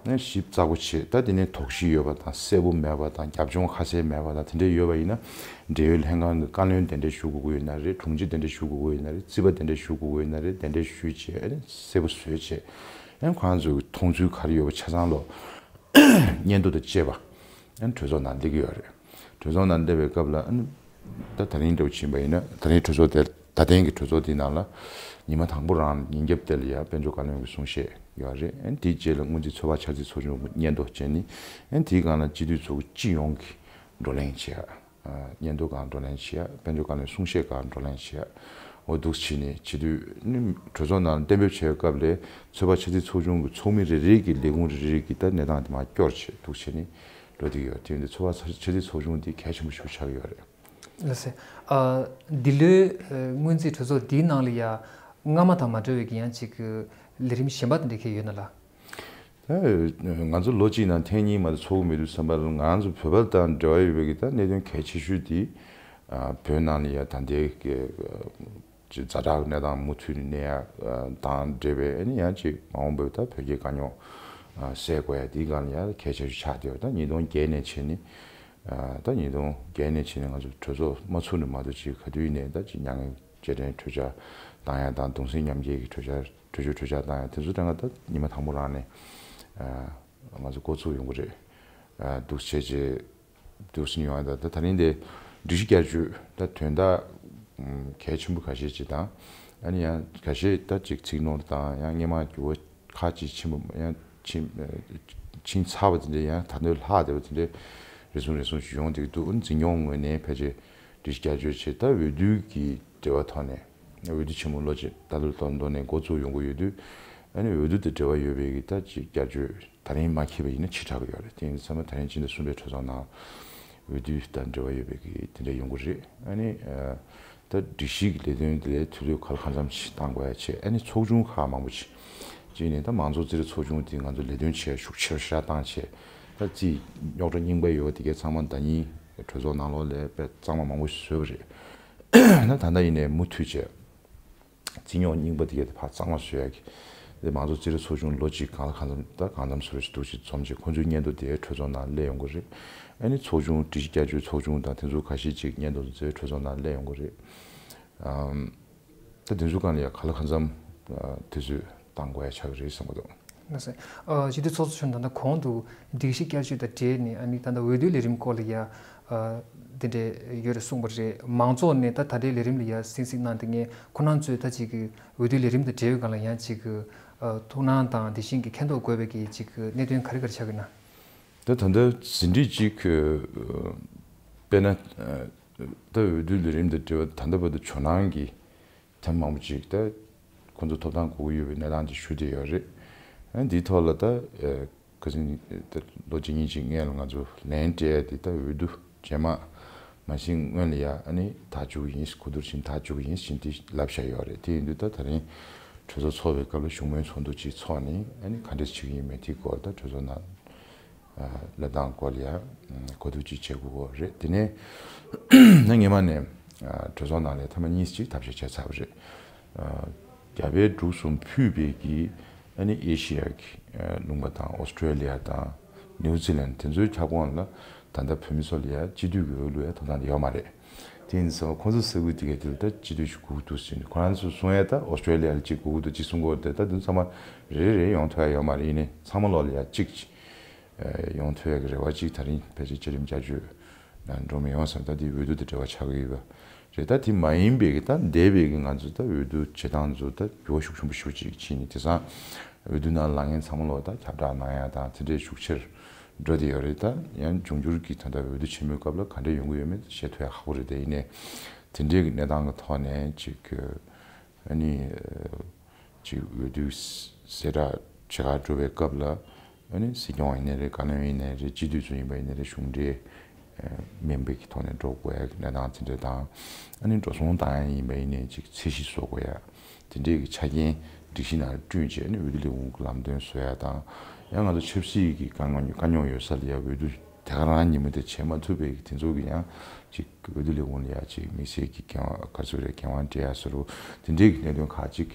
ནས་ཞིབ་ཚགས་པོ་བྱེད། ད་དེ་ནས་དོགས་གཞི་ཡོད་པ་དང་གསལ་པོ་མེད་པ་དང་རྒྱབ་ལྗོངས་ཁ་གསལ་མེད་པ་དང་དེ་འདྲས་ཡོད་པ་ཡིན་ན་འབྲེལ་ཡོད་ལྷན་ཁང་གི་བཀའ་བློན་གདན་འདྲེན་ཞུ་དགོས་ཀྱི་ཡོད་ན་རེད། དྲུང་ཆེ་གདན་འདྲེན་ཞུ་དགོས་ཀྱི་ཡོད་ན་རེད། རྩིས་པ་གདན་འདྲེན་ཞུ་དགོས་ཀྱི་ཡོད་ན་རེད། གདན་འདྲེན་ཞུས་བྱས་ཨ་ནི་གསལ་པོ་བཟོས་བྱས་ཨ་ནི་ཁོང་ཚོའི་མཐོང་ཚུལ་ག་རེ་ཡོད་པ་ཆ་ཚང་ལོ་སྙན་ཐོ་དང་བཅས་པ་ཨ་ནི་གྲོས་ཚོགས་ནང་སླེབས་ཀྱི་ཡོད་རེད། གྲོས་ཚོགས་ནང་སླེབས་པའི་སྐབས་ལ་ཨ་ནི་ད་ད་རིང་འདྲ་བོ་ཕྱིན་པ་ཡིན་ན་ད་རིང་གྲོས་ཚོགས་དེ་ད་ཐེངས་ཀྱི་གྲོས་ཚོགས་དེའི་ནང་ལ་ཉི་མ་དང་པོ་རང་ཉིན་རྒྱབ་དེ་ལ་ཡ་དཔལ་འབྱོར་བཀའ་བློན་གྱི་གསུང་བཤད་ཡོད་རེད། ཨ་ནི་དེའི་རྗེས་ལ་སྔོན་རྩིས་ཚོད་དཔག་འཆར་རྩིས་ཚོགས་ཆུང་གི་སྙན་ཐོ་བྱས་ནི་ཨ་ནི་དེའི་སྒང་ལ་སྤྱི་འཐུས་ཚོགས་སྤྱི་ཡོངས་ཀྱི་བགྲོ་གླེང་བྱེད་ཡ། སྙན་ཐོ་སྒང་བགྲོ་གླེང་བྱེད་ཡ། དཔལ་འབྱོར་བཀའ་བློན་གསུང་བཤད་སྒང་བགྲོ་གླེང་བྱེད་ཡ། འོ་འདུག་བྱས་ནས་བྱེད་དུས་ནི་གྲོས་ཚོགས་ནང་གཏན་འབེབས་བྱས་པའི་སྐབས་ལས་ཚོད་དཔག་ཆ་ཚིག་ཚོགས་ཆུང་གི་ཚོགས་མི་རེ་རེ་གི་ལས་ཁུངས་རེ་རེ་གི་ད་གནས་སྟངས་དེ་མར་སྐྱོར་བྱས་འདུག་བྱས་ནས་འགྲོ་བསྡད་ཀྱི་ཡོད། དེ་ཡིན་དུས་ཚོད་དཔག་ཆ་ཚིག་ཚོགས་ཆུང་དེ་གལ་ཆེན་པོ་ཞིག་ཆགས་ཀྱི་ཡོད་རེད། ལགས་སེ། ཨ། འདི་ལོའི་ཨ་སྔོན་རྩིས་གྲོས་ཚོགས་འདིའི་ནང་ལ་ཡ་སྔ་མ་དང་མ་འདྲ་བའི་གི་ཡང་ཅིག་གི་ལས་རིམ་གཞན་པ་དེ་འདྲ་གང་ཡང་ཡོད་ན་ལགས། ད་ང་ཚོ་ལོ་གཅིག་ནང་ཐེངས་གཉིས་མ་གཏོགས་ཚོགས་ཀྱི་མི་འདུག་བསམ་པ་ལ། ང་ཚོ་བོད་པ་དང་འབྲེལ་བ་ཡོད་པའི་གི་ད་གནད་དོན་གལ་ཆེ་ཤོས་དེ་ཨ་བོད་ནང་ལ་ཡ་ད་ལྟའི་གི་ཅིག་ཛ་དྲག་གི་གནས་སྟངས་མུ་མཐུད་ནས་གནས་ཡ་དང་འབྲེལ་བའི་ཨ་ནི་ཡང་ཅིག་མ་འོངས་པའི་ད་བོད་རྒྱའི་དཀའ་རྙོག་སེལ་དགོས་ཡ་དེའི་སྒང་ལ་ཡ་གལ་ཆེ་ཤོས་ཆགས་བསྡད་ཡོད། ད་ཉིས་སྟོང་བརྒྱད་ནས་བྱས་ནས་ད་ཉིས་སྟོང་བརྒྱད་ནས་བྱས་ནས་ང་ཚོ་གྲོས་ཚོགས་མ་ཚུགས་ནས་མ་གཏོགས་ཅིག་ག་དུས་ནས་ད་ཅིག་མྱ་ངན་རྗེས་དྲན་གྲོས་འཆར་བཏང་ཡ་དང་གདུང་སེམས་མཉམ་སྐྱེད་ཀྱི་གྲོས་འཆར་གྲོས་ཆོད་གྲོས་འཆར་བཏང་ཡ་དེ་ཚོ་ད་ང་ད་ཉི་མ་དང་པོ་རང་ནས་ང་ཚོ་འགོ་ཚུགས་ཡོང་གི་རེད། འདུག་བྱས་རྗེས་འདུག་ཟིན་ཡོང་ཡ་ད་ད་ད་རིང་དེ་སྒྲིག་གཞི་བསྐྱར་བཅོས་ད་དོན་དག་གལ་ཆེན་པོ་ཁ་ཤས་ཅིག་དང་ཨ་ནི་ཡང་ཁ་ཤས་ད་ཅིག་ཚིག་ནོར་དང་ཡང་སྔོན་མ་འགྱུར་བ་ཁག་ཅིག་ཕྱིན་པ་ཡང་ཕྱིན་ཕྱིན་ཚར་བ་དེ་འདྲ་ཡང་ད་དུང་ལྷག་བསྡད་པ་དེ་འདྲ་རེ་ཟུང་རེ་ཟུང་ཞིག་ཡོང་བསྡད་ཀྱི་འདུག་འཛིན་སྐྱོང་ངོས་ནས་ཕལ་ཆེར་སྒྲིག་གཞི་བསྐྱར་བཅོས་བྱས། ད་འོས་བསྡུ་གི་འབྲེལ་བ་ཐོག་ནས་འོས་བསྡུ་ཆེན་མོ་ལོ་གཅིག་ད་ལོ་ལོ་ལོ་ནས་འགོ་བཙུགས་ཡོང་གི་ཡོད་དུས་ཨ་ནི་འོས་བསྡུ་དང་འབྲེལ་བ་ཡོད་པའི་གི་ད་ཅིག་བསྐྱར་བཅོས་ད་རིང་མ་འཁྱེར་བ་ཡིན་ན་ཕྱི་དྲགས་ཀྱི་ཡོད་རེད། དེ་ཡིན་ཙང་ད་རིང་སྤྱི་ཟླ་གསུམ་པའི་གྲོས་ཚོགས་ནང་འོས་བསྡུ་དང་འབྲེལ་བ་ཡོད་པའི་གི་དེ་འདྲ་ཡོང་གི་རེད། ཨ་ནི་ད་སྒྲིག་གཞི་གི་ལས་དོན་དེ་ལས་དུས་ཚོད་ག་ལ་གང་འཚམ་ཞིག་བཏང་དགོས་ཡ་བྱས། ཨ་ནི་ཚོགས་ཆུང་ཁག་མང་པོ་ཅིག་གཅིག་ནས་ད་མང་གཙོ་རྩིས་རིག་ཚོགས་ཆུང་དེ་ང་ཚོ་ལས་དོན་བྱེད་ཡ་ཤུགས་ཆེ་རུ་ཤར་བཏང་བྱས། ད་རྩིས་རྙོག་དྲ་རྙིང་པ་ཡོད་དེ་གའི་ཚང་མ་ཟླ་ཉིན་གྲོས་ཚོགས་ནང་ལོགས་ལ་དཔེ་གཙང་མ་མང་པོ་ཞིག་བཟོས་པ་རེད། ད་ད་ལྟ་ཡིན་ནའི་མུ་མཐུད་བྱས་རྩིས་རྙོག་རྙིང་པ་དེ་གའི་དེ་ཕར་གཙང་མ་བཟོ་ཡ་གི་དེ་མང་གཙོ་རྩིས་རིག་ཚོགས་ཆུང་ལོ་གཅིག་གང་ལ་གང་འཚམ་ད་གང་འཚམ་བཟོ་རེ་ཞིག་འདུག་ཅིག་འཛོམས་བྱས་ཁོང་ཚོའི་སྙན་ཐོ་དེ་གྲོས་ཚོགས་ནང་སླེབས་ཡོང་གི་རེད། ཨ་ནི་ཚོགས་ཆུང་སྒྲིག་གཞི་བསྐྱར་བཅོས་ཚོགས་ཆུང་དང་དེ་ཚོ་ཁ་ཤས་ཅིག་སྙན་ཐོ་དེ་ཚོའི་གྲོས་ཚོགས་ནང་སླེབས་ཡོང་གི་རེད། ཨམ། ད་དེ་ཚོའི་སྒང་ལ་ཡ་ག་ལ་གང་འཚམ་ཨ་དུས་ཚོད་བཏང་དགོས་ཡ་ཆགས་ཀྱི་རེད་བསམ་གྱི་འདུག་ལགས་སོ། ཨ་སྤྱི་འཐུས་ཚོགས་གཙོ་མཆོག་ད་ལྟ་གོང་དུ་སྒྲིག་གཞི་བསྐྱར་བཅོས་དང་འབྲེལ་ནས་ཨ་ནི་ད་ལྟ་འོས་བསྡུའི་ལས་རིམ་སྐོར་ལ་ཡ་ཨ་དེ་འདྲས་ཡོད་རེད་གསུངས་པ་རེད། མང་ཚོགས་ནས་ད་ད་ལྟའི་ལས་རིམ་ལ་ཡ་གསན་གཟིགས་གནང་བསྡད་མཁན་ཁོ་རང་ཚོས་ད་ཅིག་གི་འོས་བསྡུའི་ལས་རིམ་དང་འབྲེལ་བའི་སྒང་ལ་ཡང་ཅིག་གི་ཨ་ཐུགས་སྣང་དང་དེ་བཞིན་གྱི་མཁྱེན་རྟོགས་དགོས་པའི་གི་ཅིག་གི་གནད་དོན་ག་རེ་ག་རེ་ཆགས་ཀྱི་ན། ད་ད་ལྟ་ཟིན་བྲིས་གཅིག་ཨ་དཔེར་ན་ཨ་ད་འོས་བསྡུའི་ལས་རིམ་དང་འབྲེལ་བ་ད་ལྟ་བར་དུ་ཇོ་ནང་གི་ཐེངས་མང་པོ་ཅིག་ད་ཁོང་ཚོ་ཐོབ་ཐང་དགོས་ཀྱི་ཡོད་པའི་གནས་སྟངས་དེ་ཞུ་བསྡད་ཡོད་རེད། ཨ་འདིའི་ཐོག་ལ་ད་ཨ་ཁ་སང་ད་ལོ་གཅིག་གཉིས་ཅིག་སྔོན་ལ་ང་ཚོ་ལན་སྤྲད་ཡ་དེ་ད་འོས་བསྡུ་རྗེས་མ་མ་ཕྱིན་སྔོན་ལ་ཡ་ཨ་ནི་ཐག་གཅོད་ཀྱི་ཡིན། གོ་བསྡུར་བྱས་ནས་ཐག་གཅོད་ཀྱི་ཡིན་ཟེར་དེ་ལབ་བཞག་ཡོད་རེད། དེ་ཡིན་དུས་ད་ད་རིང་གྲོས་ཚོགས་ཚོགས་པའི་སྐབས་ལ་བཞུགས་མོལ་ཚོགས་འདུ་ཅིག་ཚོགས་ནས་ཨ་ནི་ག་འདྲས་བྱེད་ཀྱི་ཡིན་མིན་དེའི་སྐོར་ད་གྲོས་ཚོགས་ནང་ལས་སྟངས་སྐོར་ལ་ཡ་གོ་བསྡུར་ཅིག་བྱེད་དགོས་ཀྱི་རེད། དེ་ནས་ད་སྔོན་མ་ནས་གྲོས་ཚོགས་ནང་ལ་ཐེངས་མ་གཉིས་ཅིག་ཐབས་ཤེས་བྱས་ཚར་བ་རེད། རྒྱ་བལ་འབྲུག་གསུམ་ཕུད་པའི་གི་ཨ་ནི་ཨེ་ཤི་ཡ་གི་ལུང་པ་དང་ཨོ་སི་ཀྲེ་ལི་ཡ་དང་ནིའུ་ཛི་ལན་དེ་ཚོའི་ཁྱབ་ཁོངས་ལ་ད་ལྟ་བོད་མི་ཚོ་ལ་ཡ་སྤྱི་འཐུས་ཀྱི་འོས་བླུག་ཡ་ཐོབ་ཐང་དེ་ཡོད་མ་རེད། དེ་ཡིན་ཙང་ཁོང་ཚོ་ས་ཁུལ་དེ་གའི་དེ་ལ་ད་སྤྱི་འཐུས་ཤིག་དགོས་ཀྱི་འདུག་ཟེར་ནས་ཁོ་རང་ཚོ་གསུང་ཡ་ད་ཨོ་སི་ཀྲེ་ལི་ཡ་ལ་གཅིག་དགོས་ཀྱི་འདུག་གཅིག་གསུང་གི་ཡོད་རེད། ད་དེ་ཚང་མ་རེ་རེ་རེ་ཡོང་ཐུབ་ཡ་ཡོད་མ་རེད། ཡིན་ནའི་ཚང་མ་ལོག་ལ་ཡ་གཅིག་ཡོང་ཐུབ་ཡ་གི་རེ་བ་གཅིག་ད་རིང་ཕལ་ཆེར་བཅའ་ཁྲིམས་བསྐྱར་བཅོས་ནང་འགྲོ་མི་ཡོང་བསམ། ད་དེ་འོས་བསྡུ་དང་འབྲེལ་བ་ཆགས་ཀྱི་ཡོད་པ་རེད། ད་དེ་མ་ཡིན་པའི་གི་ད་འདས་པའི་གི་ང་ཚོ་ད་འོས་བསྡུ་བྱེད་སྟངས་ཚོ་ད་འགྱུར་བ་ཤུགས་ཆེན་པོ་ཞེ་པོ་ཅིག་ཕྱིན་ནས་དེང་སང་འོས་བསྡུ་ནང་ལངས་མཁན་ཚང་མ་ལོག་ད་ཁྱབ་བསྒྲགས་གནང་ཡ་དང་དེ་འདྲའི་ཤུགས་ཆེར་འགྲོ་བསྡད་ཡོད་རེད། ད་ཡང་འབྱུང་འགྱུར་གྱི་ད་ལྟ་འོས་བསྡུ་ཆེན་མོའི་སྐབས་ལ་ག་འདྲས་ཡོང་གི་ཡོད་མེད་བཤད་ཐུབ་ཡ་ཁག་པོ་རེད། དེ་ཡིན་ནའི་དེ་འདྲའི་གི་གནས་སྟངས་ཀྱི་ཐོག་ནས་ཅིག་ཨ་ནི། ཅིག་འོས་བསྡུ་གསལ་བསྒྲགས་བྱེད་གར་འགྲོ་བའི་སྐབས་ལ་ཨ་ནི་སྲིད་སྐྱོང་ཡིན་ནའི་རེད། བཀའ་བློན་ཡིན་ནའི་རེད། སྤྱི་འཐུས་ཚོ་ཡིན་པ་ཡིན་ནའི་རེད། གཞུང་འབྲེལ་མིན་པའི་གི་ཐོག་ནས་འགྲོ་དགོས་ཡ་གི་གནས་སྟངས་དེ་འདྲ་དང་། ཨ་ནི་འགྲོ་སོང་བཏང་ཡ་ཡིན་པ་ཡིན་ནའི་ཅིག་ཚད་གཞི་བཟོ་དགོས་ཡ་དེ་འདྲའི་གི་ཆ་རྐྱེན་སྒྲིག་གཞི་ནང་བསྐྲུན་བྱས་ཨ་ནི་འོས་བསྡུ་ལས་ཁུངས་ཀྱི་ལམ་སྟོན་བཟོ་ཡ་དང་། ཡང་ང་ཚོ་ཆབ་སྲིད་ཀྱི་དཀའ་རྙོག་དཀའ་རྙོག་ཡོད་ས་ལ་ཡ་འོས་བསྡུ་དེ་ག་རང་ཉིན་མོ་དེ་བྱེད་མ་ཐུབ་པའི་གི་དེ་ཚོ་གི་ཡང་ཅིག་འོས་བསྡུ་ལས་ཁུངས་ལ་ཡ་ཅིག་དམིགས་བསལ་གྱི་འགན་དབང་ག་ཚོད་རེད། འགན་དབང་སྤྲད་ཡ་བཟོ་འདྲ་དེ་འདྲའི་གི་གནད་དོན་ཁག་ཅིག་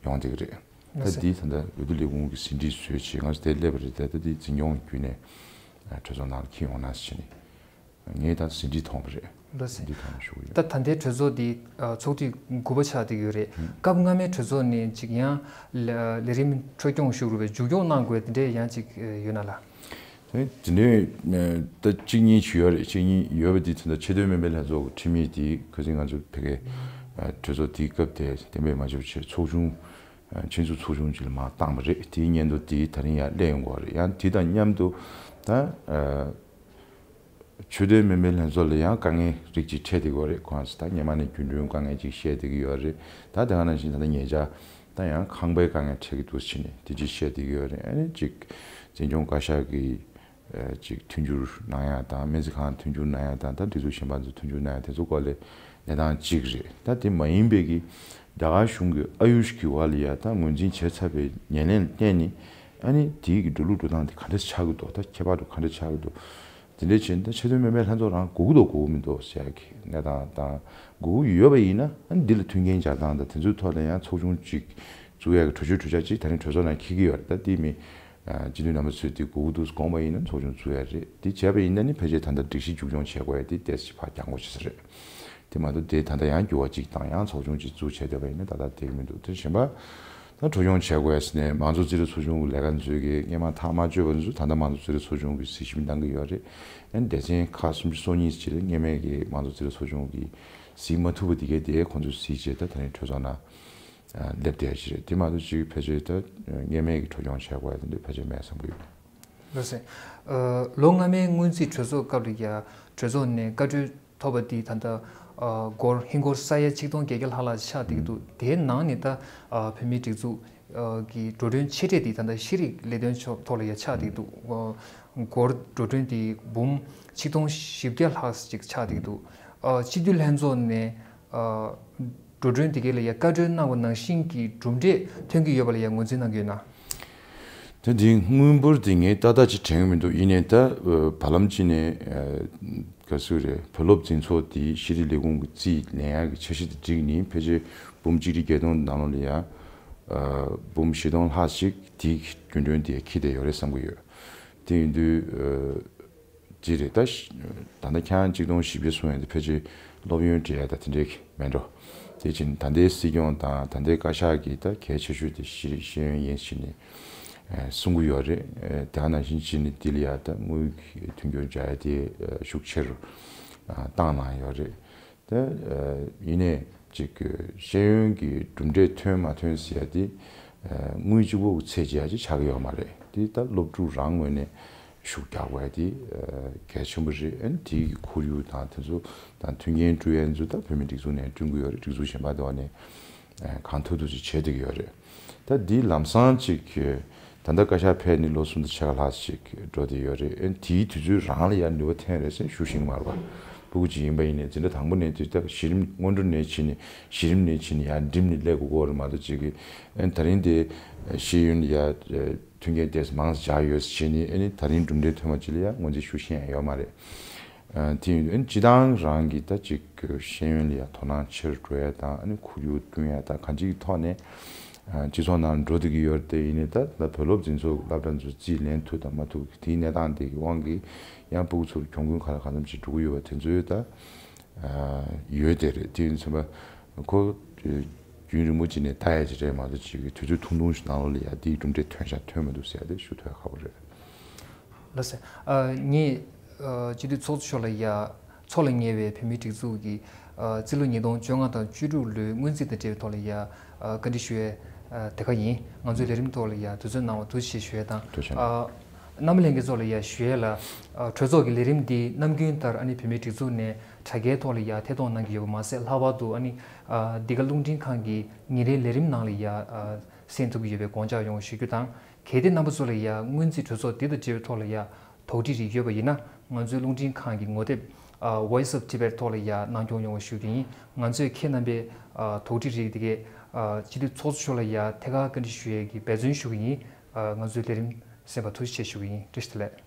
ཡོང་བསྡད་ཀྱི་རེད། ད་འདི་ད་ལྟ་འོས་བསྡུ་ལས་ཁུངས་ཀྱི་ཟིན་བྲིས་བཟོས་བྱས་ང་ཚོ་དེ་སླེབས་པ་རེད། ད་ལྟ་འདི་འཛིན་སྐྱོང་བརྒྱུད་ནས་གྲོས་ཚོགས་ནང་ལ་འཁྱེར་ཡོང་ན་ཟེར་ནས་ངས་ད་ཟིན་བྲིས་མཐོང་བ་རེད། ལགས་སེ། ཟིན་བྲིས་མཐོང་ནས་ཞུ་གི་ཡོད། ད་ད་ལྟའི་གྲོས་ཚོགས་འདི་ཚོགས་དུས་དགུ་པ་ཆགས་བསྡད་ཀྱི་ཡོད་རེད། སྐབས་སྔ་མའི་གྲོས་ཚོགས་ནས་ཅིག་ཡང་ལས་རིམ་འཕྲོ་སྐྱོང་ཞུ་དགོས་པའི་མཇུག་སྐྱོང་གནང་དགོས་དེ་འདྲས་ཡང་ཅིག་ཡོད་ན་ལགས། དེ་ནས་ད་གཅིག་གཉིས་ཅིག་ཡོད་རེད། གཅིག་གཉིས་ཡོད་པ་དེ་ད་ལྟ་ཆེས་མཐོའི་སྨན་པའི་ལྷན་ཚོགས་ཀྱི་ཁྲིམས་ཡིག་དེ་ཁ་སང་ང་ཚོ་ཕ་གིའི་གྲོས་ཚོགས་དེའི་སྐབས་དེ་གཏན་འབེབས་མ་བྱས་པ་བྱས་ཚོགས་ཆུང་ཆེད་འཛུགས་ཚོགས་ཆུང་ཅིག་ལ་མར་བཏང་བ་རེད། དེའི་སྙན་ཐོ་དེ་ད་རིང་ཡར་སླེབས་ཡོང་གི་ཡོད་རེད། ཡང་དེ་དང་མཉམ་དུ་ད་ ཆོས་དད་མི་སྣའི་ལྷན་ཚོགས་ལ་ཡང་དཀའ་ངལ་རིགས་གཅིག་འཕྲད་བསྡད་ཀྱི་ཡོད་རེད། ཁོང་ཚོ་ད་སྔོན་མ་ནས་རྒྱུན་གྲོན་དཀའ་ངལ་ཅིག་བཤད་བསྡད་ཀྱི་ཡོད་རེད། ད་དེ་ག་ནང་བཞིན་ད་ལྟ་ཉེ་ཆར་ད་ཡང་ཁང་པའི་དཀའ་ངལ་འཕྲད་ཀྱི་འདུག་ཟེར་ནས་དེ་ཅིག་བཤད་བསྡད་ཀྱི་ཡོད་རེད། ཨ་ནི་ཅིག་འཛིན་སྐྱོང་བཀའ་ཤག་གིས་ཨ་ཅིག་མཐུན་འགྱུར་གནང་ཡ་དང་སྨན་རྩིས་ཁང་མཐུན་འགྱུར་གནང་ཡ་དང་ད་སྒྲིག་འཛུགས་གཞན་པ་ཚོ་མཐུན་འགྱུར་གནང་ཡ་དེ་ཚོ་སྐོར་ལ་གནས་སྟངས་གཅིག་རེད། ད་དེ་མ་ཡིན་པའི་གི་རྒྱ་གར་གཞུང་གི་ཨ་ཡུཤ་གི་འོག་ལ་ཡ་ད་ངོས་འཛིན་བྱས་ཚར་བའི་ཉེར་ལེན་ལ་བརྟེན་ནས་ཨ་ནི་དེའི་གི་འགྲོ་ལུགས་འགྲོ་སྟངས་དེ་ག་འདྲ་ཆགས་ཀྱི་འདུག་ད་ཁྱད་པར་དུ་ག་འདྲ་ཆགས་ཀྱི་འདུག་དེ་འདྲ་བྱས་ན་ད་ཆེས་མཐོའི་མི་སྣའི་ལྷན་ཚོགས་རང་དགོས་ཀྱི་འདུག་དགོས་ཀྱི་མི་འདུག་ཟེར་ཡ་གི་གནས་སྟངས་དང་། དགོས་ཀྱི་ཡོད་པ་ཡིན་ན་ཨ་ནི་འདི་ལ་མཐུན་རྐྱེན་སྦྱར་སྟངས་དང་དེ་ཚོའི་ཐོག་ལ་ཡང་ཚོགས་ཆུང་གཅིག་བཙུགས་ཡ་གི་གྲོས་ཆོད་གྲོས་འཆར་གཅིག་ད་རིང་གྲོས་ཚོགས་ནང་འཁྱེར་གྱི་ཡོད་རེད། ད་དེ་མི་སྤྱི་འཐུས་རྣམ་པ་ཚོས་དེ་དགོས་ཀྱི་འདུག་དགོངས་པ་ཡིན་ན་ཚོགས་ཆུང་བཙུགས་ཡ་རེད། དེ་བྱས་པ་ཡིན་ན་ནི་ཕལ་ཆེར་ད་ལྟ་སྒྲིག་གཞི་མཇུག་སྐྱོང་བྱེད་དགོས་ཡ་དེ་ཏོག་ཙམ་ཕར་འགྱངས་དགོས་ཆགས་ས་རེད། དེ་མ་གཏོགས་དེ་ད་ལྟ་ཡང་འགྱུར་བ་གཅིག་དང་ཡང་ཚོགས་ཆུང་གཅིག་བཙུགས་བྱས་བསྡད་པ་ཡིན་ན་ད་ལྟ་བསྡད་ཀྱི་མི་འདུག་དེ་གཞན་པ་ད་འཕྲོ་སྐྱོང་བྱེད་དགོས་ཟེར་ནས་མང་གཙོ་རྩིས་རིག་ཚོགས་ཆུང་གི་ལས་ཀ་མཛོད་ཀྱི་སྔོན་མ་ཐག་མ་གཅོད་པ་ཚོ་ད་ལྟ་མང་གཙོ་རྩིས་རིག་ཚོགས་ཆུང་གི་གཟིགས་ཞིབ་གནང་གི་ཡོད་རེད། ཨ་ནི་སྡེ་ཚན་ཁག་སུམ་ཅུ་སོ་གཉིས་ཅིག་ལ་སྔོན་མའི་གི་མང་གཙོ་རྩིས་རིག་ཚོགས་ཆུང་གིས་གཟིགས་མ་ཐུབ་པ་དེ་གའི་དེ་ཁོང་ཚོས་གཟིགས་བྱས་ད་ད་རིང་གྲོས་ཚོགས་ནང་སླེབས་བསྡད་ཡ་ཅིག་རེད། དེ་མ་གཏོགས་ཅིག་ཕལ་ཆེར་ད་སྔོན་མའི་གི་འཕྲོ་སྐྱོང་བྱེད་དགོས་ཡ་དེ་འདྲ་ཕལ་ཆེར་མེད་བསམ་གི་ཡོད། ལགས་སོ། ཨ་ལོ་སྔ་མའི་སྔོན་རྩིས་གྲོས་ཚོགས་སྐབས་ལ་ཡ་གྲོས་ཚོགས་ནས་བཀའ་འཁྲོལ་ཐོབ་པ་དེ་ད་ལྟ་ཨ་སྒོར་ཧིན་སྒོར་ས་ཡ་ཆིག་སྟོང་བརྒྱད་བརྒྱ་ལྷག་ལ་ཆགས་བསྡད་ཀྱི་འདུག་དེའི་ནང་ནས་ད་ཨ་བོད་མིའི་སྒྲིག་འཛུགས་ཨ་གི་འགྲོ་གྲོན་ཆེ་གྲས་དེ་ད་ལྟ་ཤེས་རིག་ལས་དོན་ཕྱོགས་ཐོག་ལ་ཡ་ཆགས་བསྡད་ཀྱི་འདུག་ཨ་སྒོར་འགྲོ་གྲོན་དེ་འབུམ་ཆིག་སྟོང་བཞི་བརྒྱ་ལྷག་ཅིག་ཆགས་བསྡད་ཀྱི་འདུག་ཨ་སྤྱི་འཐུས་ལྷན་ཚོགས་ནས་ཨ་འགྲོ་གྲོན་དེ་གའི་ལ་ཡ་བཀའ་འཁྲོལ་གནང་བ་ནང་བཞིན་གྱི་གྲུབ་འབྲས་ཐོན་གྱི་ཡོད་པ་ལ་ཡ་ངོས་འཛིན་གནང་གི་ཡོད་ན། ད་འདི་དངུལ་འབོར་འདི་ངས་ཏག་ཏག་ཅིག་དྲན་གྱི་མི་འདུག་ཡིན་ནའི་ད་ཨ་བར་ལམ་ཅིག་ནས་ཨ་ག་ཟེར་རེད། བོད་སློབ་འཛིན་ཚོགས་འདི་ཤེས་རིག་ལས་ཁུངས་ཀྱི་རྩིས་ལེན་ཡག་གི་འཆར་གཞི་དེ་བསྒྲིགས་ནས་ཕལ་ཆེར་འབུམ་གཅིག་ཁྲི་བརྒྱད་སྟོང་ནང་ལོགས་ལ་ཡ་ཨ་འབུམ་བཞི་སྟོང་ལྷག་ཅིག་དེའི་རྒྱུན་གྲོན་དེ་འཁྱེར་བསྡད་ཡོད་རེད་བསམ་གྱི་ཡོད། དེ་ཡིན་དུས་ཨ་ཅི་རེད་ད། ད་ལྟ་ཁྱེད་རང་གཅིག་སྟོང་བཞི་བརྒྱ་གསུངས་ཡོད་དེ་ཕལ་ཆེར་སློབ་ཡོན་སྤྲད་ཡ་ད་དེ་འདྲའི་མེད་འགྲོ། དེ་ཕྱིན་ད་ལྟའི་སྲིད་སྐྱོང་དང་ད་ལྟའི་བཀའ་ཤག་གིས་ད་གལ་ཆེ་ཤོས་དེ་ཤེས་ཤེས་ཡོན་ཡིན་ཕྱིན་ནས་ཨ་གསུང་གི་ཡོད་རེད། ཨ་དེ་ནང་བཞིན་བྱས་ནས་འདི་ལ་ཡ་ད་དངུལ་གྱི་མཐུན་འགྱུར་སྦྱར་ཡ་དེ་ཨ་ཤུགས་ཆེ་རུ་ཨ་བཏང་གནང་ཡོད་རེད། ད་ཨ་ཡིན་ནའི་ཅིག་ཤེས་ཡོན་གྱི་གྲུབ་འབྲས་ཐོན་མ་ཐོན་ཟེར་ཡ་དེ་ཨ་དངུལ་གཅིག་པོ་གི་ཚད་ཅིག་ཡ་ཅིག་ཆགས་ཀྱི་ཡོད་མ་རེད། དེ་ད་སློབ་ཕྲུག་རང་ངོས་ནས་ཤུགས་རྒྱག་དགོས་ཡ་དེ་ཨ་གལ་ཆེན་པོ་རེད། ཨ་ནི་དེའི་ཁོར་ཡུག་དང་དེ་ཚོ་དང་མཐུན་རྐྱེན་བསྐྲུན་ཡ་ཚོ་ད་བོད་མིའི་སྒྲིག་འཛུགས་ནས་བསྐྲུན་གྱི་ཡོད་རེད། སྒྲིག་འཛུགས་གཞན་པ་དེ་བ་ནས་ཨ་གང་ཐུབ་ཐུབ་ཅིག་བྱེད་བསྡད་ཀྱི་ཡོད་རེད། ད་འདི་ལམ་སང་ཅིག་ད་ལྟ་བཀའ་ཤག་ཕེབས་ནས་ལོ་གསུམ་དང་ཕྱེད་ཀ་ལྷག་ཅིག་འགྲོ་བསྡད་ཡོད་རེད། ཨ་ནི་དེའི་དུས་ཚོད་རང་ལ་ཡང་ནུས་པ་ཐོན་རེད་ཟེར་ཞུ་ཤེས་ཀྱི་མ་རེད་པ། ཕྲུ་གུ་ཅིག་ཡིན་པ་ཡིན་ནའི་འཛིན་གྲྭ་དང་པོ་ནས་དུས་ད་གཞི་རིམ་སྔོན་འགྲོ་ནས་ཕྱིན་ནས་གཞི་རིམ་ནས་ཕྱིན་ནས་ཡར་འགྲིམ་ནས་སླེབས་དགོས་ཀྱི་ཡོད་རེད་མ་གཏོགས་ཅིག་གི་ཨ་ནི་ད་རིང་དེ་ཤེས་ཡོན་ལ་ཡ་མཐུན་རྐྱེན་ཏོག་ཙམ་མང་ཙམ་སྦྱར་ཡོད་ཟེར་བྱས་ནས་ཨ་ནི་ད་རིང་གྲུབ་འབྲས་ཐོན་པ་ཅིག་ལ་ཡ་ངོས་འཛིན་ཞུ་ཤེས་ཡང་ཡོད་མ་རེད། ཨ་དེ་ཡིན་དུས་ཨ་ནི་སྤྱི་བཏང་རང་གི་ད་ཅིག་ཤེས་ཡོན་ལ་ཡ་དོ་སྣང་ཆེ་རུ་འགྲོ་ཡ་དང་ཨ་ནི་ཁོར་ཡུག་བསྐྲུན་ཡ་དང་གང་ཅིའི་ཐོག་ནས་ཨ་སྤྱི་ཚོགས་ནང་འགྲོ་བསྡད་ཀྱི་ཡོད་རེད། དེ་ཡིན་ནའི་ད་ད་བོད་སློབ་འཛིན་ཚོགས་སློབ་གྲྭ་ཚོ་རྩིས་ལེན་ཐུབ་དང་མ་ཐུབ་དེའི་གནས་སྟངས་དེ་གི་དབང་གིས་ཡང་ཕྲུ་གུ་ཚོར་གྱོང་གུན་ག་ལ་གང་འཚམ་ཞིག་འགྲོ་གི་ཡོད་པ་དེ་ཚོའི་ད་ཨ་ཡོད་དེ་རེད། དེ་ཡིན་ཚེ་ཁོ་རྒྱུན་རིང་པོ་ཅིག་ནས་ལྟ་ཡ་ཅིག་རེད་མ་གཏོགས་ཅིག་གི་དུས་ཚོད་ཐུང་ཐུང་ཞིག་ནང་ལོགས་ལ་ཡ་དེའི་གྲུབ་འབྲས་ཐོན་ཤག་ཐོན་མི་འདུག་ཟེར་ཡ་དེ་ཞུ་ཐུབ་ཡ་ཁག་པོ་རེད། ལགས་སོ། ཨ་ངས་ཨ་སྤྱི་འཐུས་ཚོགས་གཙོ་མཆོག་ལ་ཡ་འཚོགས་ལ་ཉེ་བའི་བོད་མིའི་སྒྲིག་འཛུགས་ཀྱི་ཨ་རྩིས་ལོ་ཉིས་སྟོང་བཅོ་ལྔ་དང་བཅུ་དྲུག་ལོའི་སྔོན་རྩིས་དང་འབྲེལ་བའི་ཐོག་ལ་ཡ་ཨ་བཀའ་འདྲི་ཞུ་ཡའི་ཨ་དེ་ག་ཡིན། ང་ཚོའི་ལས་རིམ་ཐོག་ལ་ཡ་དུས་ཚོད་གནང་བ་ཐུགས་རྗེ་ཆེ་ཞུ་ཡ་དང་། ཐུགས་རྗེ་ཆེ། ཨ་རྣམ་པ་ལྷན་རྒྱས་ཚོ་ལ་ཡ་ཞུ་ཡ་ལ་ཨ་གྲོས་ཚོགས་ཀྱི་ལས་རིམ་འདི་ནམ་རྒྱུན་ལྟར་ཨ་ནི་བོད་མིའི་སྒྲིག་འཛུགས་ནས་དྲ་རྒྱའི་ཐོག་ལ་ཡ་ཐད་གཏོང་གནང་གི་ཡོད་པ་མ་ཟད་ལྷག་པར་དུ་ཨ་ནི་ཨ་འདི་ག་རླུང་འཕྲིན་ཁང་གི་ཉིན་རེའི་ལས་རིམ་ནང་ལ་ཡ་ཨ་གསན་ཐུབ་ཀྱི་ཡོད་པའི་དགོངས་འཇགས་ཡོང་བ་ཞུ་རྒྱུ་དང་། གལ་ཏེ་རྣམ་པ་ཚོ་ལ་ཡ་སྔོན་རྩིས་གྲོས་ཚོགས་འདི་དང་འབྲེལ་བའི་ཐོག་ལ་ཡ་དོགས་འདྲི་རིགས་ཡོད་པ་ཡིན་ན་ང་ཚོའི་རླུང་འཕྲིན་ཁང་གི་ངོ་དེབ་ཨ་Voice of Tibet ཐོག་ལ་ཡ་གནང་སྐྱོང་ཡོང་བ་ཞུ་གི་ཡིན། ང་ཚོས་ཁྱེད་རྣམ་པའི་ཨ་དོགས་འདྲི་རིགས་དེ་གའི་ཨ་སྤྱི་འཐུས་ཚོགས་གཙོ་མཆོག་ལ་ཡ་ཐད་ཀར་བཀའ་འདྲི་ཞུ་ཡས་ཀྱི་འབད་བརྩོན་ཞུ་གི་ཡིན། ཨ་ང་ཚོའི་ལས་རིམ་གསན་པར་ཐུགས་རྗེ་ཆེ་ཞུ་གི་ཡིན། བཀྲ་ཤིས་བདེ་ལེགས།